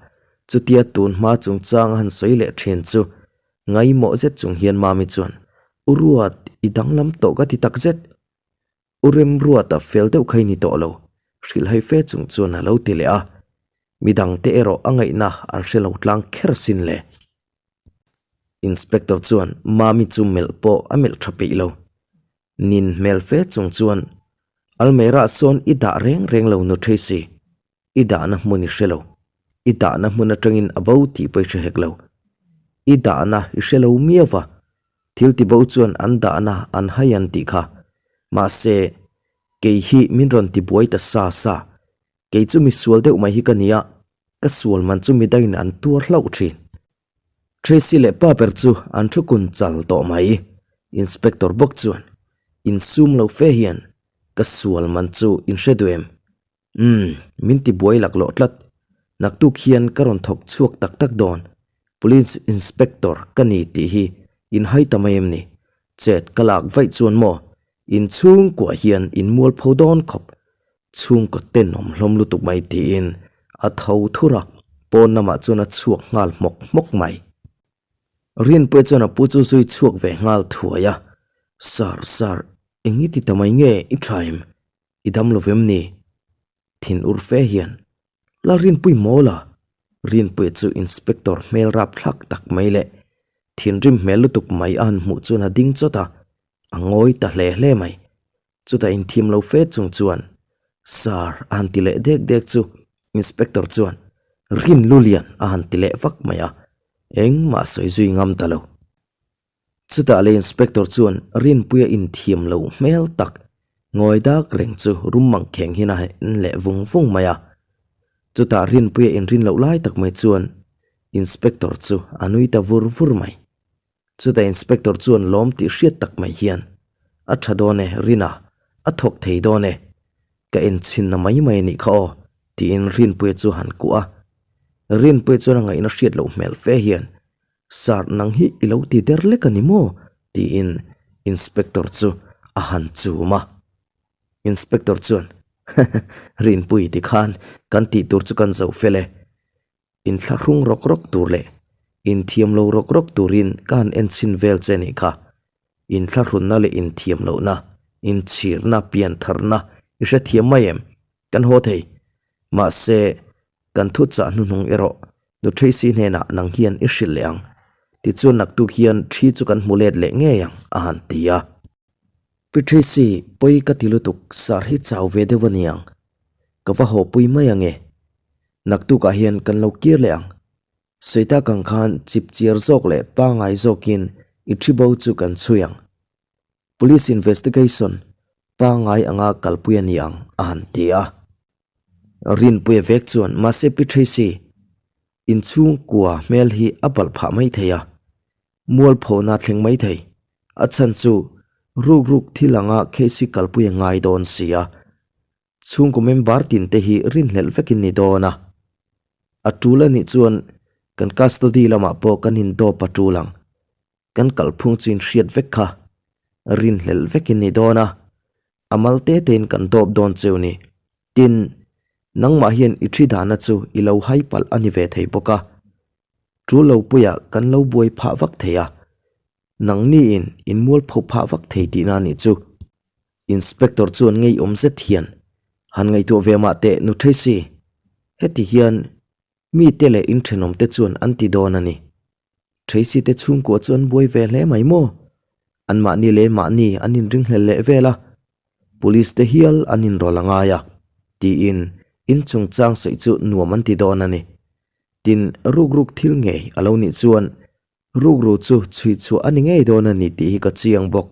chutia tun hma chungchang a han sawi leh thin chu ngaimawh zet chung hian Mami chuan, U Ruat, i danglam tawh ka ti takzet. U Remruata fel deuh kha i ni tawh lo, hrilhhai fe chung chuan a lo ti leh a. Midangte erawh a ngaihna an hre lo tlang kher sin le. Inspector chuan Mami chu melh pawh a melh tha peih lo. Nin hmel fe chung chuan, Almeerah sawn i dah reng reng lo nu Tracy, I dahna hmun i hre lo. I dahna hmun atangin a bo tih pawh i hre hek lo. I dahna i hre lo miau va, thil ti bo chuan an dahna an hai an tih kha. Mahse, kei hi min rawn ti buai ta sa sa. Kei chu mi sual deuh mai hi ka ni a, ka sual man chu midangin an tuar hlauh thin. Tracy leh pa ber chu an thu kun chal tawh mai. Inspector bawk chuan insum lo fe hian, Ka sual man chu in hre duh em? Umm, min ti buai laklawh tlat. Naktuk hian ka rawn thawk chhuak tak tak dawn. Police Inspector ka ni tih hi in hai ta mai em ni? Chet ka lak vaih chuan maw, in chhungkuah hian in mualpho dawn khawp. Chhungkaw tenawm hlawm lutuk mai tiin a tho thur a, pawn lamah chuan a chhuak nghal hmawk hmawk mai. Rinpuia chuan a pu chu zui chhuak ve nghal thuai a, Sir, sir, eng i ti ta mai nge i tha em? I dam lo vem ni? Thin ur fe hian Lalrinpui mawl a, Rinpuia chu Inspector hmel rap thlak tak mai leh thinrim hmel lutuk mai a han hmuh chuan a ding chawt a, a ngawi ta hle hle mai. Chutah inthiam lo fe chung chuan Sir a han ti leh dek dek chu Inspector chuan Rin Lulian a han ti leh vak mai a, engmah a sawi zui ngam ta lo. Chutah leh Inspector chuan Rinpuia inthiam lo hmel tak ngawi dak reng chu rum mang kheng hian a en leh vung vung mai a. Chutah Rinpuia inrin loh lai tak mai chuan Inspector chu a nui ta vur vur mai. Chutah Inspector chuan lawm tih hriat tak mai hian, A tha dawn e Rina, a thawk thei dawn e. Ka enchhinna mai mai a nih kha aw, tiin Rinpuia chu a han kuah a. Rinpuia chuan a ngaihna hriat loh hmel fe hian, Sir, nang hi i lo ti der lek a ni maw? tiin Inspector chu a han chum a. Inspector chuan, Rinpui ti khan kan tih tur chu kan zo fel e. Inthlahrung rawk rawk tur leh inthiam lo rawk rawk turin ka han enchhin vel che nih kha. Inthlahrunna leh inthiam lohna, inchhirna, piantharna i hrethiam mai em? Kan haw thei. Mahse, Kan thu chah hnuhnung erawh Nu Tracy hnenah nang hian i hrilh leh ang. Tichuan naktuk hian thi chu kan hmu let leh ngei ang, a han ti a. Pi Tracy, pawi ka ti lutuk, sar hi chau ve deuh a ni ang. Ka va haw pui mai ang e. Naktukah hian kan lo kir leh ang. Sawi tak ang khan chip chiar zawk leh pangngai zawkin i thi bo chu kan chhui ang. Police investigation pangngai anga kalpui a ni ang, a han ti a. Rinpuia vek chuan mahse Pi Tracy inchhungkua hmel hi a balh phah mai thei a, mualphona a thleng mai thei. A chhan chu ruk ruk thil anga case hi kalpui a ngai dawn si a. Chhungkaw member tin te hi rinhlelh vek in ni dawn a. A tul a nih chuan kan custody lamah pawh kan indawp a tul ang. Kan kalphung chu inhriat vek kha rinhlelh vek in ni dawn a, a mal te tein kan dawp dawn cheu ni. Tin, nangmah hian i thi dahna chu i lo hai palh a ni ve thei bawk a. Tul lo puiah kan lo buai phah vak thei a, nangniin in mualpho phah vak thei tihna a nih chu. Inspector chuan ngeiawm zet hian han ngaihtuah ve mah teh Nu Tracy, heti hian mite leh inthenawmte chuan an ti dawn a ni. Tracy te chhungkua chu an buai ve hle mai maw? Anmahni leh mahni an inringhlel leh vel a, Police te hial an inrawlh a ngai a, tiin in chungchang sawi chu nuam an ti dawn a ni. Tin, rukruk thil ngei a lo nih chuan rukru chu chhui chhuah a ni ngei dawn a ni tih hi ka chiang bawk.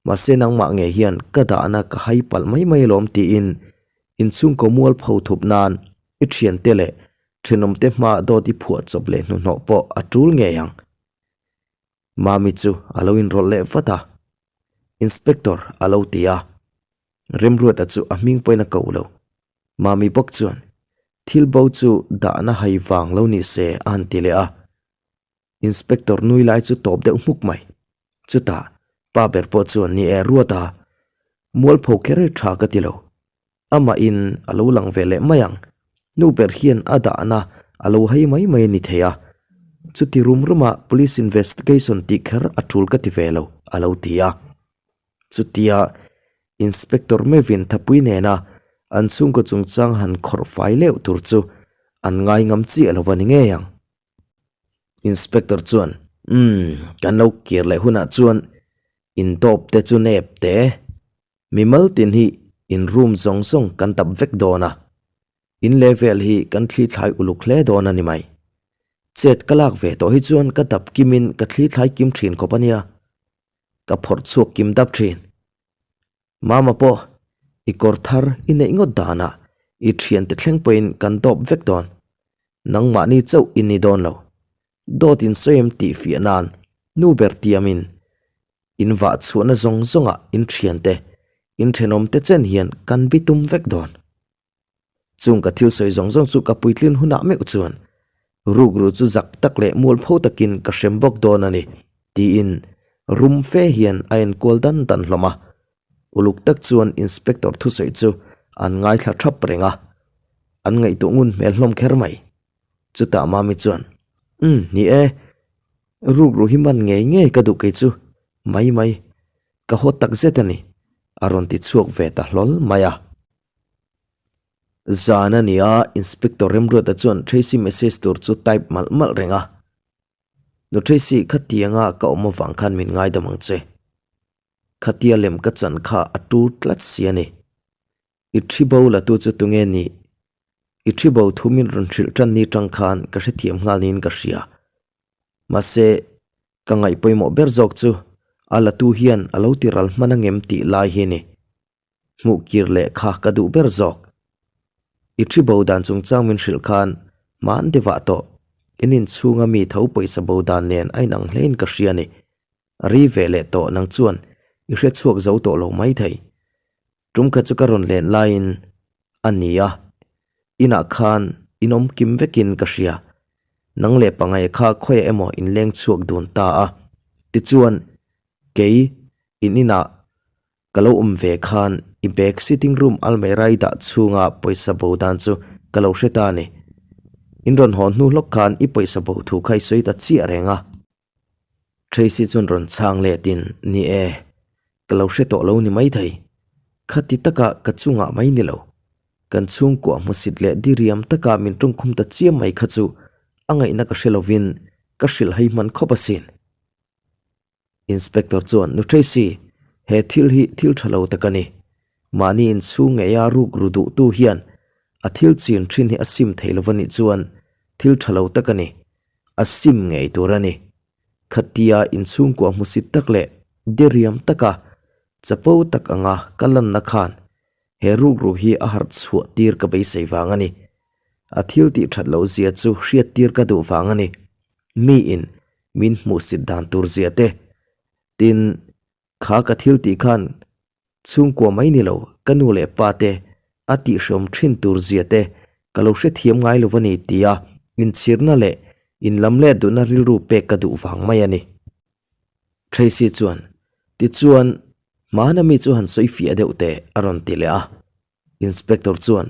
Mahse nangmah ngei hian ka dahna ka hai palh mai mai alawm tiin inchhungkaw mualpho thup nan i thiante leh Thenawmte hma dawt i phuah chawp leh hnuhnawh pawh a tul ngei ang. Mami chu a lo inrawlh leh vat a, Inspector a lo ti a. Remruata chu a hming pawhin a ko lo. Mami bawk chuan, Thil bo chu dahna hai vang lo ni se a han ti leh a. Inspector nui lai chu tawp deuh hmuk mai. Chutah pa ber pawh chuan ni e Ruata, mualpho kher tha ka ti lo. Amahin a lo lang ve leh mai ang. Nu ber hian a dahna a lo hei mai mai a ni thei a. Chuti rum ruma police investigation tih kher a tul ka ti ve lo, a lo ti a. Chutia Inspector Mevin Thapui nena an chhungkaw chungchang han khawrh fai leuh tur chu an ngai ngam chiah lo a ni ngei ang. Inspector chuan, Umm, kan lo kir leh hunah chuan intawp te chu nep te. Mimal tin hi in room zawng zawng kan tap vek dawn a, in level hi kan thli thlai uluk hle dawn a ni mai. Chet ka lak ve tawh hi chuan ka dap kimin ka thli thlai kim thin khawp a nia. Ka phawrh chhuak kim dap thin. Mama pawh i kawr thar i neih ngawt danah i thiante thleng pawhin kan dawp vek dawn. Nangmahni chauh i ni dawn lo. Dawt in sawi em tih fiah nan nu ber tiamin In vah chhuahna zawng zawngah in thiante, in thenawmte chen hian kan bi tum vek dawn. Chung ka thil sawi zawng zawng chu ka puitlin hunah meuh chuan rukru chu zak tak leh mualpho takin ka hrem bawk dawn a ni, tiin rum fe hian a enkual dan dan hlawm a. Uluk tak chuan Inspector thusawi chu an ngaithla thap reng a, an ngaihtuah ngun hmel hlawm kher mai. Chutah Mami chuan, Umm, ni e, Rukru hi man ngei ngei ka duh kei chu, mai mai, ka haw tak zet a ni, a rawn ti chhuak ve ta hlawl mai a. Zan a ni a, Inspector Remruata chuan Tracy message tur chu type malh malh reng a. Nu Tracy, khatianga ka awm avang khan min ngaidam ang che. Khatia lem ka chan kha a tur tlat si a ni. I thi bo la tu chu tunge nih? I thi bo thu min rawn hrilh tan ni tang khan ka hrethiam nghal niin ka hria. Mahse, ka ngaih pawimawh ber zawk chu a la tu hian a lo ti ral hman angem tih lai hi ni. Hmuh kir leh kha ka duh ber zawk. I thi bo dan chungchang min hrilh khan hman deuhah tawh in inchhunga mi tho pawisa bo dan nen a inang hlein ka hria ni. Ri ve leh tawh nang chuan i hrechhuak zo tawh lo maithei. Tum kha chu ka rawn len laiin a ni a, inah khan in awm kim vekin ka hria. Nang leh pangai kha khawiah emaw in leng chhuak dun ta a, tichuan kei in inah ka lo awm ve khan i bag sitting room almirah i dah chhunga pawisa bo dan chu ka lo hre ta a ni. In rawn haw hnu hlawk khan i pawisa bo thu kha i sawi ta chiah reng a. Tracy chuan rawn chhang letin, Ni e, ka lo hre tawh lo ni maithei. Khati taka ka chungah mai ni lo. Kan chhungkuah hmusit leh diriam taka min tawngkhum ta chiam mai kha chu a ngaihna ka hre lovin ka hrilh hai hman khawp asin. Inspector chuan, Nu Tracy, he thil hi thil tha lo tak a ni. Mahni inchhung ngeia ruk ru duhtu hian a thil chin thin hi a sim thei lo va nih chuan thil tha lo tak a ni. A sim ngei tur a ni. Khatia inchhungkua hmusit tak leh diriam taka chapo tak anga ka lanna khan he rukru hi a harh chhuah tir ka beisei vang a ni. A thil tih that loh zia chu hriat tir ka duh vang a ni. Miin min hmuhsit dan tur zia te. Tin, kha ka thil tih khan chhungkua mai ni lo, ka nu leh pa te. A tihhreawm thin tur zia te ka lo hrethiam ngai lo a ni tia inchhirna leh inlam let duhna rilru pek ka duh vang mai a ni. Tracy chuan, Tichuan, hmana mi chu han sawi fiah deuh teh a rawn ti leh a. Inspector chuan,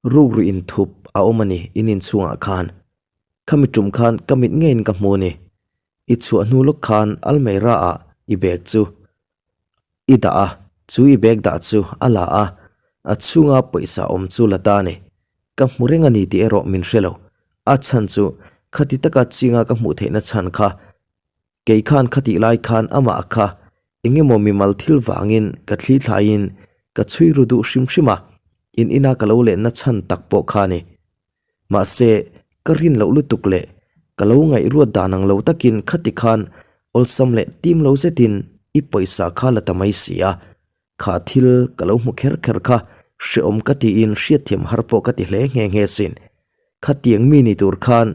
Rukru inthup a awm a ni in inchhungah khan. Khami tum khan ka mit ngeiin ka hmu a ni. I chhuah hnu lawk khan almeira ah i bag chu i dah a, chu i bag dah chu a la a, a chhunga pawisa awm chu la ta a ni. Ka hmu reng a ni tih erawh min hre lo. A chhan chu khati taka chinga ka hmuh theihna chhan kha kei khan khatih lai khan amah kha eng emaw mimal thil vangin ka thli thlaiin ka chhui ru duh hrim hrim a, in ina ka lo lenna chhan tak pawh kha a ni. Mahse, ka rin loh lutuk leh ka lo ngaihruat dan ang lo takin khati khan awlsam leh tim lo zetin i pawisa kha la ta mai si a, kha thil ka lo hmu kher kher kha hreawm ka tiin hriatthiam har pawh ka ti hle nghe nghe sin. Khatiang mi ni tur khan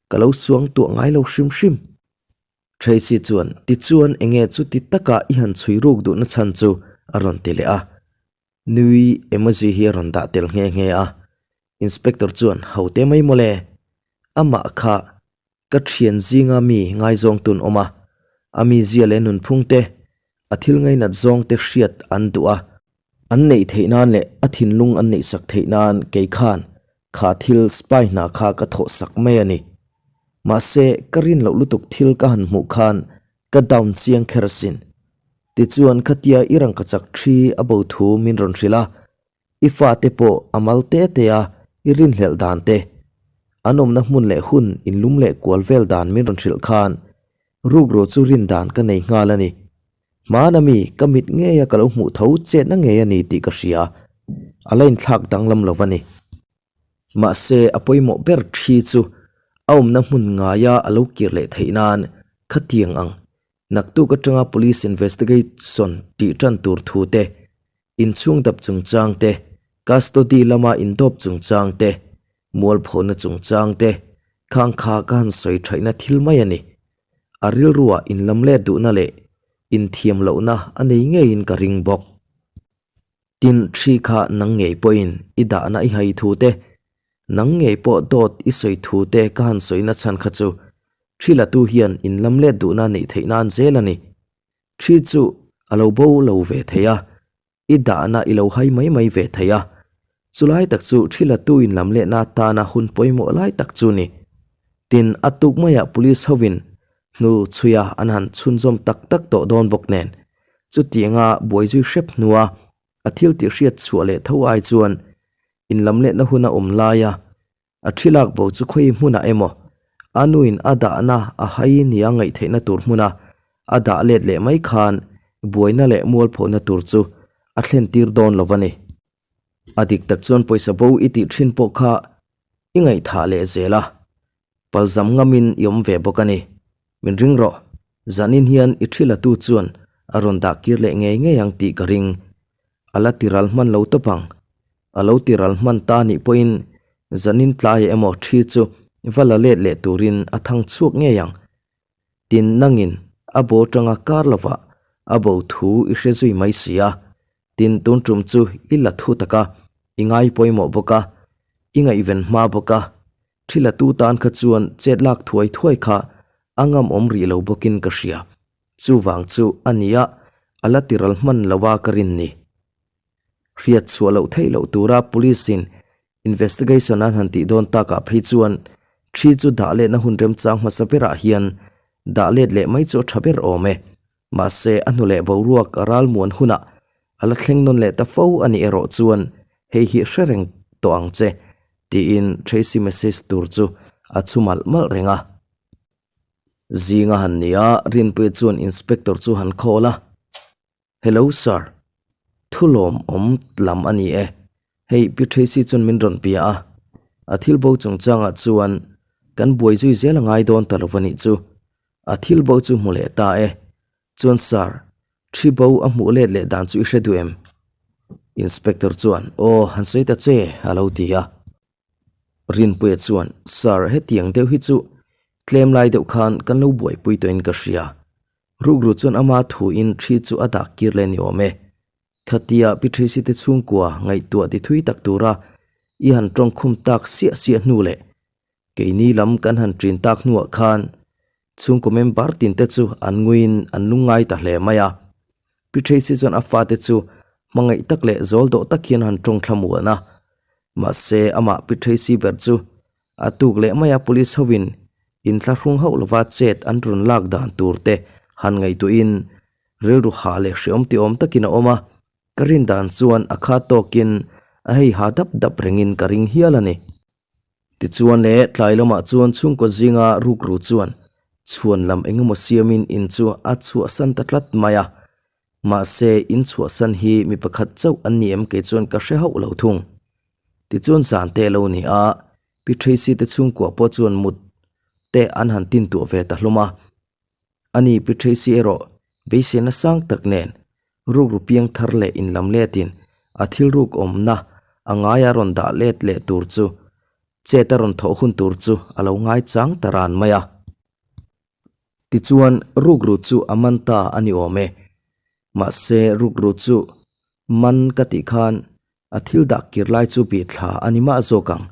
ka lo suang tuah ngai lo hrim hrim. Tracy chuan, Tichuan enge chuti taka i han chhui ruk duhna chhan chu? a rawn ti leh a. Nui emoji hi a rawn dah tel nghe nghe a, Inspector chuan ho te mai mawle, amah kha ka thian zinga mi ngaizawng tun awm a, a mizia leh nunphung te, a thil ngainat zawng te hriat an duh a, an neih theih nan leh a thinlung an neih sak theih nan kei khan kha thil spy hna kha ka thawh sak mai a ni. Mahse ka rin loh lutuk thil ka han hmuh khan ka down chiang kher asin. Tichuan khatia i rangkachak thi a bo thu min rawn hrilh a, i fate pawh a mal te te a i rinhlelh dan te, an awmna hmun leh hun inlum leh kual vel dan min rawn hrilh khan rukru chu rin dan ka nei nghal a ni. Hmana mi ka mit ngeia ka lo hmuh tho chetna ngei a ni tih ka hria, a la inthlak danglam lo va ni. Mahse a pawimawh ber thi chu a awmna hmun ngaia a lo kir leh theih nan khatiang ang Naktuk atanga Police investigation tih tan tur thu te, inchhung dap chungchang te, custody lama indawp chungchang te, mualphona chungchang te, khang kha ka han sawi thaihna thil mai a ni. A rilruah inlamlet duhna leh inthiam lohna a nei ngeiin ka ring bawk. Tin, thi kha nang ngei pawhin i dahna i hai thu te, nang ngei pawh dawt i sawi thu te ka han sawina chhan kha chu thi latu hian in lam let duhna neih theih nan zel a ni. Thi chu a lo bo lo ve thei a, i dahna i lo hai mai mai ve thei a. Chulai tak chu thi latu in lam lehna atana hun pawimawh lai tak chu ni. Tin, a tuk maiah police hovin hnu chhuia an han chhunzawm tak tak tawh dawn bawk nen, Chutianga buai zui hrep hnua a thil tih hriat chhuah leh tho ai chuan inlamletna hun a awm laia a thi lak bo chu khawi hmunah emaw a nuin a dahna a hai nia ngaih theihna tur hmuna a dah let leh mai khan buaina leh mualphona tur chu a thlen tir dawn lo a ni. A dik tak chuan pawisa bo i tih thin pawh kha i ngaihthah leh zel a, Palzam ngamin i awm ve bawk a ni. Min ring rawh, zanin hian i thi latu chuan a rawn dah kir leh ngei ngei ang tih ka ring. A la ti ral hman lo tawp ang. A lo ti ral hman ta nih pawhin zanin tlaiah emaw thi chu va la let leh turin a thang chhuak ngei ang. Tin nangin a bo tanga kar lovah a bo thu i hre zui mai si a. Tin tun tum chu i la thu tak a, i ngai pawimawh bawk a, i ngaihven hma bawk a, Thi latu tan kha chuan chet lak thuai thuai kha a ngam awm rih lo bawkin ka hria. Chuvang chu a nia a la tiral hman lo a ka rin ni. Hriat chhuah loh theih loh tura police in investigation an han tih dawn takah phei chuan thi chu dah letna hun remchang hmasa berah hian dah let leh mai chu a tha ber awm e. Mahse a hnu leh boruak a ralmuan hunah a la thleng nawn leh ta fo a nih erawh chuan hei hi hre reng tawh ang che tiin Tracy message tur chu a chhu malh malh reng a. Zinga han ni a, Rinpuia chuan inspector chu han call a. Hello sir, thu lawmawm lam a ni e. Hei Pi Tracy chuan min rawn bia a, a thil bo chungchangah chuan kan buai zui zel a ngai dawn ta lo va nih chu. A thil bo chu hmu leh ta e. Chuan sir, thi bo a hmuh let leh dan chu i hre duh em? Inspector chuan aw han sawi ta che a lo ti a. Rinpuia chuan sir hetiang deuh hi chu tlem lai deuh khan kan lo buaipui tawhin ka hria. Rukru chuan ama thuin thi chu a dah kir leh ni awm e. Khatia Pi Tracy te chhungkua ngaihtuah ti thui tak tura i han tawngkhum tak siah siah hnu leh keini lam kan han ṭin tak hnuah khan chhungkaw member tin te chu an nguiin an lungngai ta hle mai a. Pi Tracy chuan a fate chu hmangaih tak leh zawl dawh tak hian han tawng thla muan a. Mahse amah Pi Tracy ber chu A tuk leh maia police hovin inthlahrung hauh lova chet an rawn lak dan tur te han ngaihtuahin rilru hah leh hreawm ti awm takin a awm a, ka rin dan chuan a kha tawkin a hei ha dap dap rengin ka ring hial a ni. Tichuan le tlai lamah chuan chhungkaw zinga rukru chuan chhuan lam engemaw siamin in chu a chhuahsan ta tlat mai a, mahse in chhuahsan hi mi pakhat chauh an ni em kei chuan ka hre hauh lo thung. Tichuan zan te lo ni a, Pi Tracy te chhungkua pawh chuan mut te an han tin tuah ve ta hlawm a. Ani Pi Tracy erawh beiseina sang tak nen rukru piang thar leh inlam letin a thil ruk awmna a ngaia rawn dah let leh tur chu chet a rawn thawh hun tur chu a lo ngai chang ta ran mai a. Tichuan rukru chu a man ta a ni awm e. Mahse rukru chu man ka tih khan A thil dah kir lai chu bih thla a ni mah zawk ang.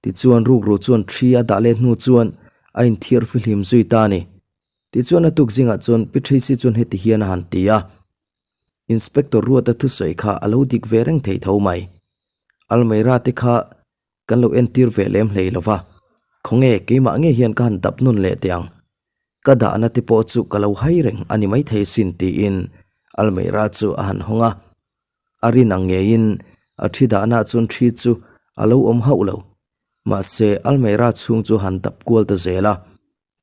Tichuan rukru chuan thi a dah let hnu chuan a inthiar fihlim zui ta a ni. Tichuan a tuk zingah chuan Pi Tracy chuan heti hian a han ti a, Inspector Ruata thusawi kha a lo dik ve reng thei tho mai. Almeida te kha kan lo entir ve lem hlei lo va, khawnge keimah nge hian ka han dap nawn leh teh ang. Ka dahna te pawh chu ka lo hai reng a ni maithei sin tiin Almeida chu a han hawng a. A rin ang ngeiin a thi dahna chuan thi chu a lo awm hauh lo. Mahse, Almeida chhung chu han dap kual ta zel a.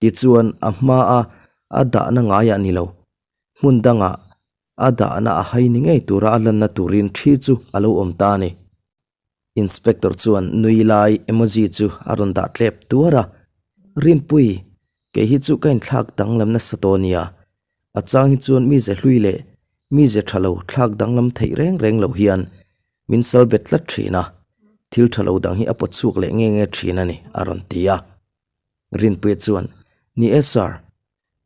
Tichuan, a hmaa a dahna ngaiah ni lo, hmun dangah a dahna a hai ni ngei tura a lanna turin thi chu a lo awm ta a ni. Inspector chuan nui lai emoji chu a rawn dah tlep tuar a, Rinpui, kei hi chu ka inthlak danglam nasa tawh nia. A chang hi chuan mize hlui leh mize tha lo thlak danglam theih reng reng lo hian min sal bet tlat thin a, thil tha lo dang hi a pawt chhuak leh nge nge thin a ni, a rawn ti a. Rinpuia chuan, Ni e sir,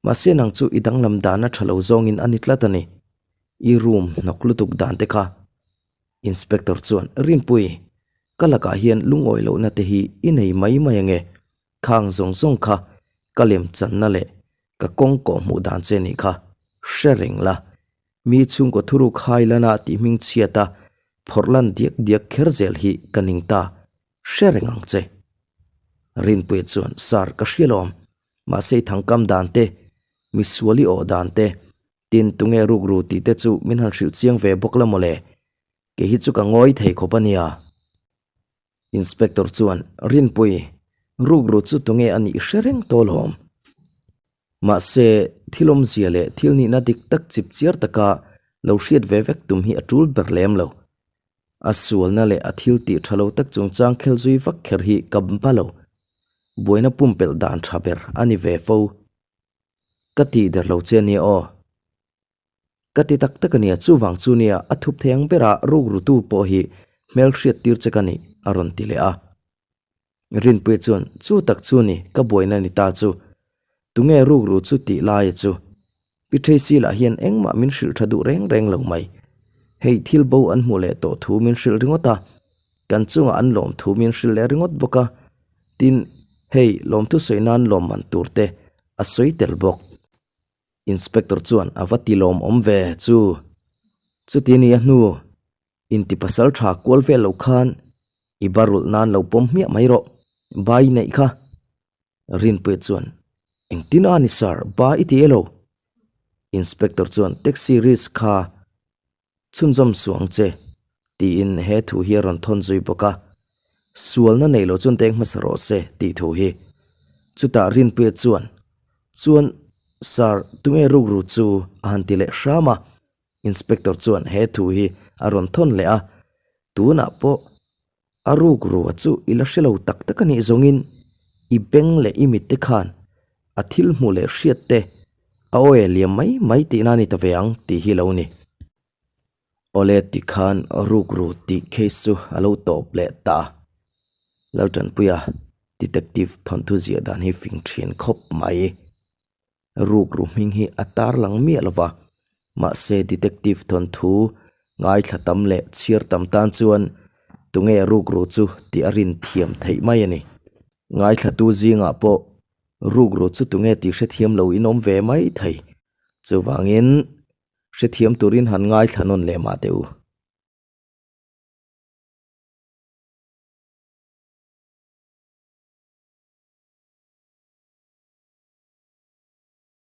mahse nang chu i danglam dana tha lo zawngin a ni tlat a ni. I room hnawk lutuk dan te kha Inspector chuan, Rinpui, ka lakah hian lungawi lohna te hi i nei mai mai ange, khang zawng zawng kha ka lem channa leh ka kawng kawh hmuh dan che nih kha hre reng la, mi chhungkaw thuruk hai lana tih hming chhiata phawrh lan diak diak kher zel hi ka ning ta, hre reng ang che. Rinpuia chuan, Sir, ka hria lawm, mahse i thangkam dan te, misual i awh dan te, Tin, tunge rukru tih te chu min han hrilh chiang ve bawk la mawle, kei hi chu ka ngawi thei khawp a nia. Inspector chuan, Rinpui, rukru chu tunge a nih hre reng tawh lawm. Mahse, thil awmzia leh thil nihna dik tak chip chiar taka lo hriat ve vek tum hi a tul ber lem lo. A sualna leh a thil tih tha lo tak chungchang khel zui vak kher hi ka ba lo. Buaina pumpelh dan tha ber a ni ve fo. Ka tih der lo che ania aw. Ka ti tak tak ania, chuvang chu nia a thup thei ang bera rukrutu pawh hi hmel hriat tir che ka nih, a rawn ti leh a. Rinpuia chuan, Chu tak chu ni, ka buaina ni ta chu. Tunge rukru chu tih laia chu? Pi Tracy lah hian engmah min hrilh tha duh reng reng lo mai. Hei thil bo an hmuh leh tawh thu min hrilh ringawt a, kan chungah an lawm thu min hrilh leh ringawt bawk a. Tin, hei lawmthu sawi nan lawmman tur te a sawi tel bawk. Inspector chuan a va ti lawmawm ve chu. Chuti nia hnu, inti pasal tha kual vel lo khan i barulh nan lo pawm hmiah mai rawh, ba i neih kha. Rinpuia chuan, Engtin a ni sir, ba i ti e lo? Inspector chuan taxi risk kha Chhunzawm suh ang che, tiin he thu hi a rawn thawn zui bawk a. Sualna nei lo chuan deng hmasa rawh se, tih thu hi. Chutah Rinpuia chuan, Chuan, Sir, tunge rukru chu? a han ti leh hram a. Inspector chuan he thu hi a rawn thawn leh a, Tunah pawh a rukrua chu i la hre lo tak tak a nih zawngin i beng leh i mitte khan a thil hmuh leh hriat te a awi liam mai mai tihna a ni ta ve ang tih hi lo ni. Awle tikhan rukru tih case chu a lo tawp leh ta a. Laltanpuia detective thawnthu ziah dan hi fing thin khawp mai. Rukru hming hi a tar lang miah lo va, mahse detective thawnthu Ngaithla tam leh chhiar tam tan chuan tunge rukru chu tih a rin thiam theih mai a ni. Ngaithlatu zingah pawh rukru chu tunge tih hrethiam lo in awm ve mai thei. Chuvangin hrethiam turin han ngaithla nawn leh mah teh u.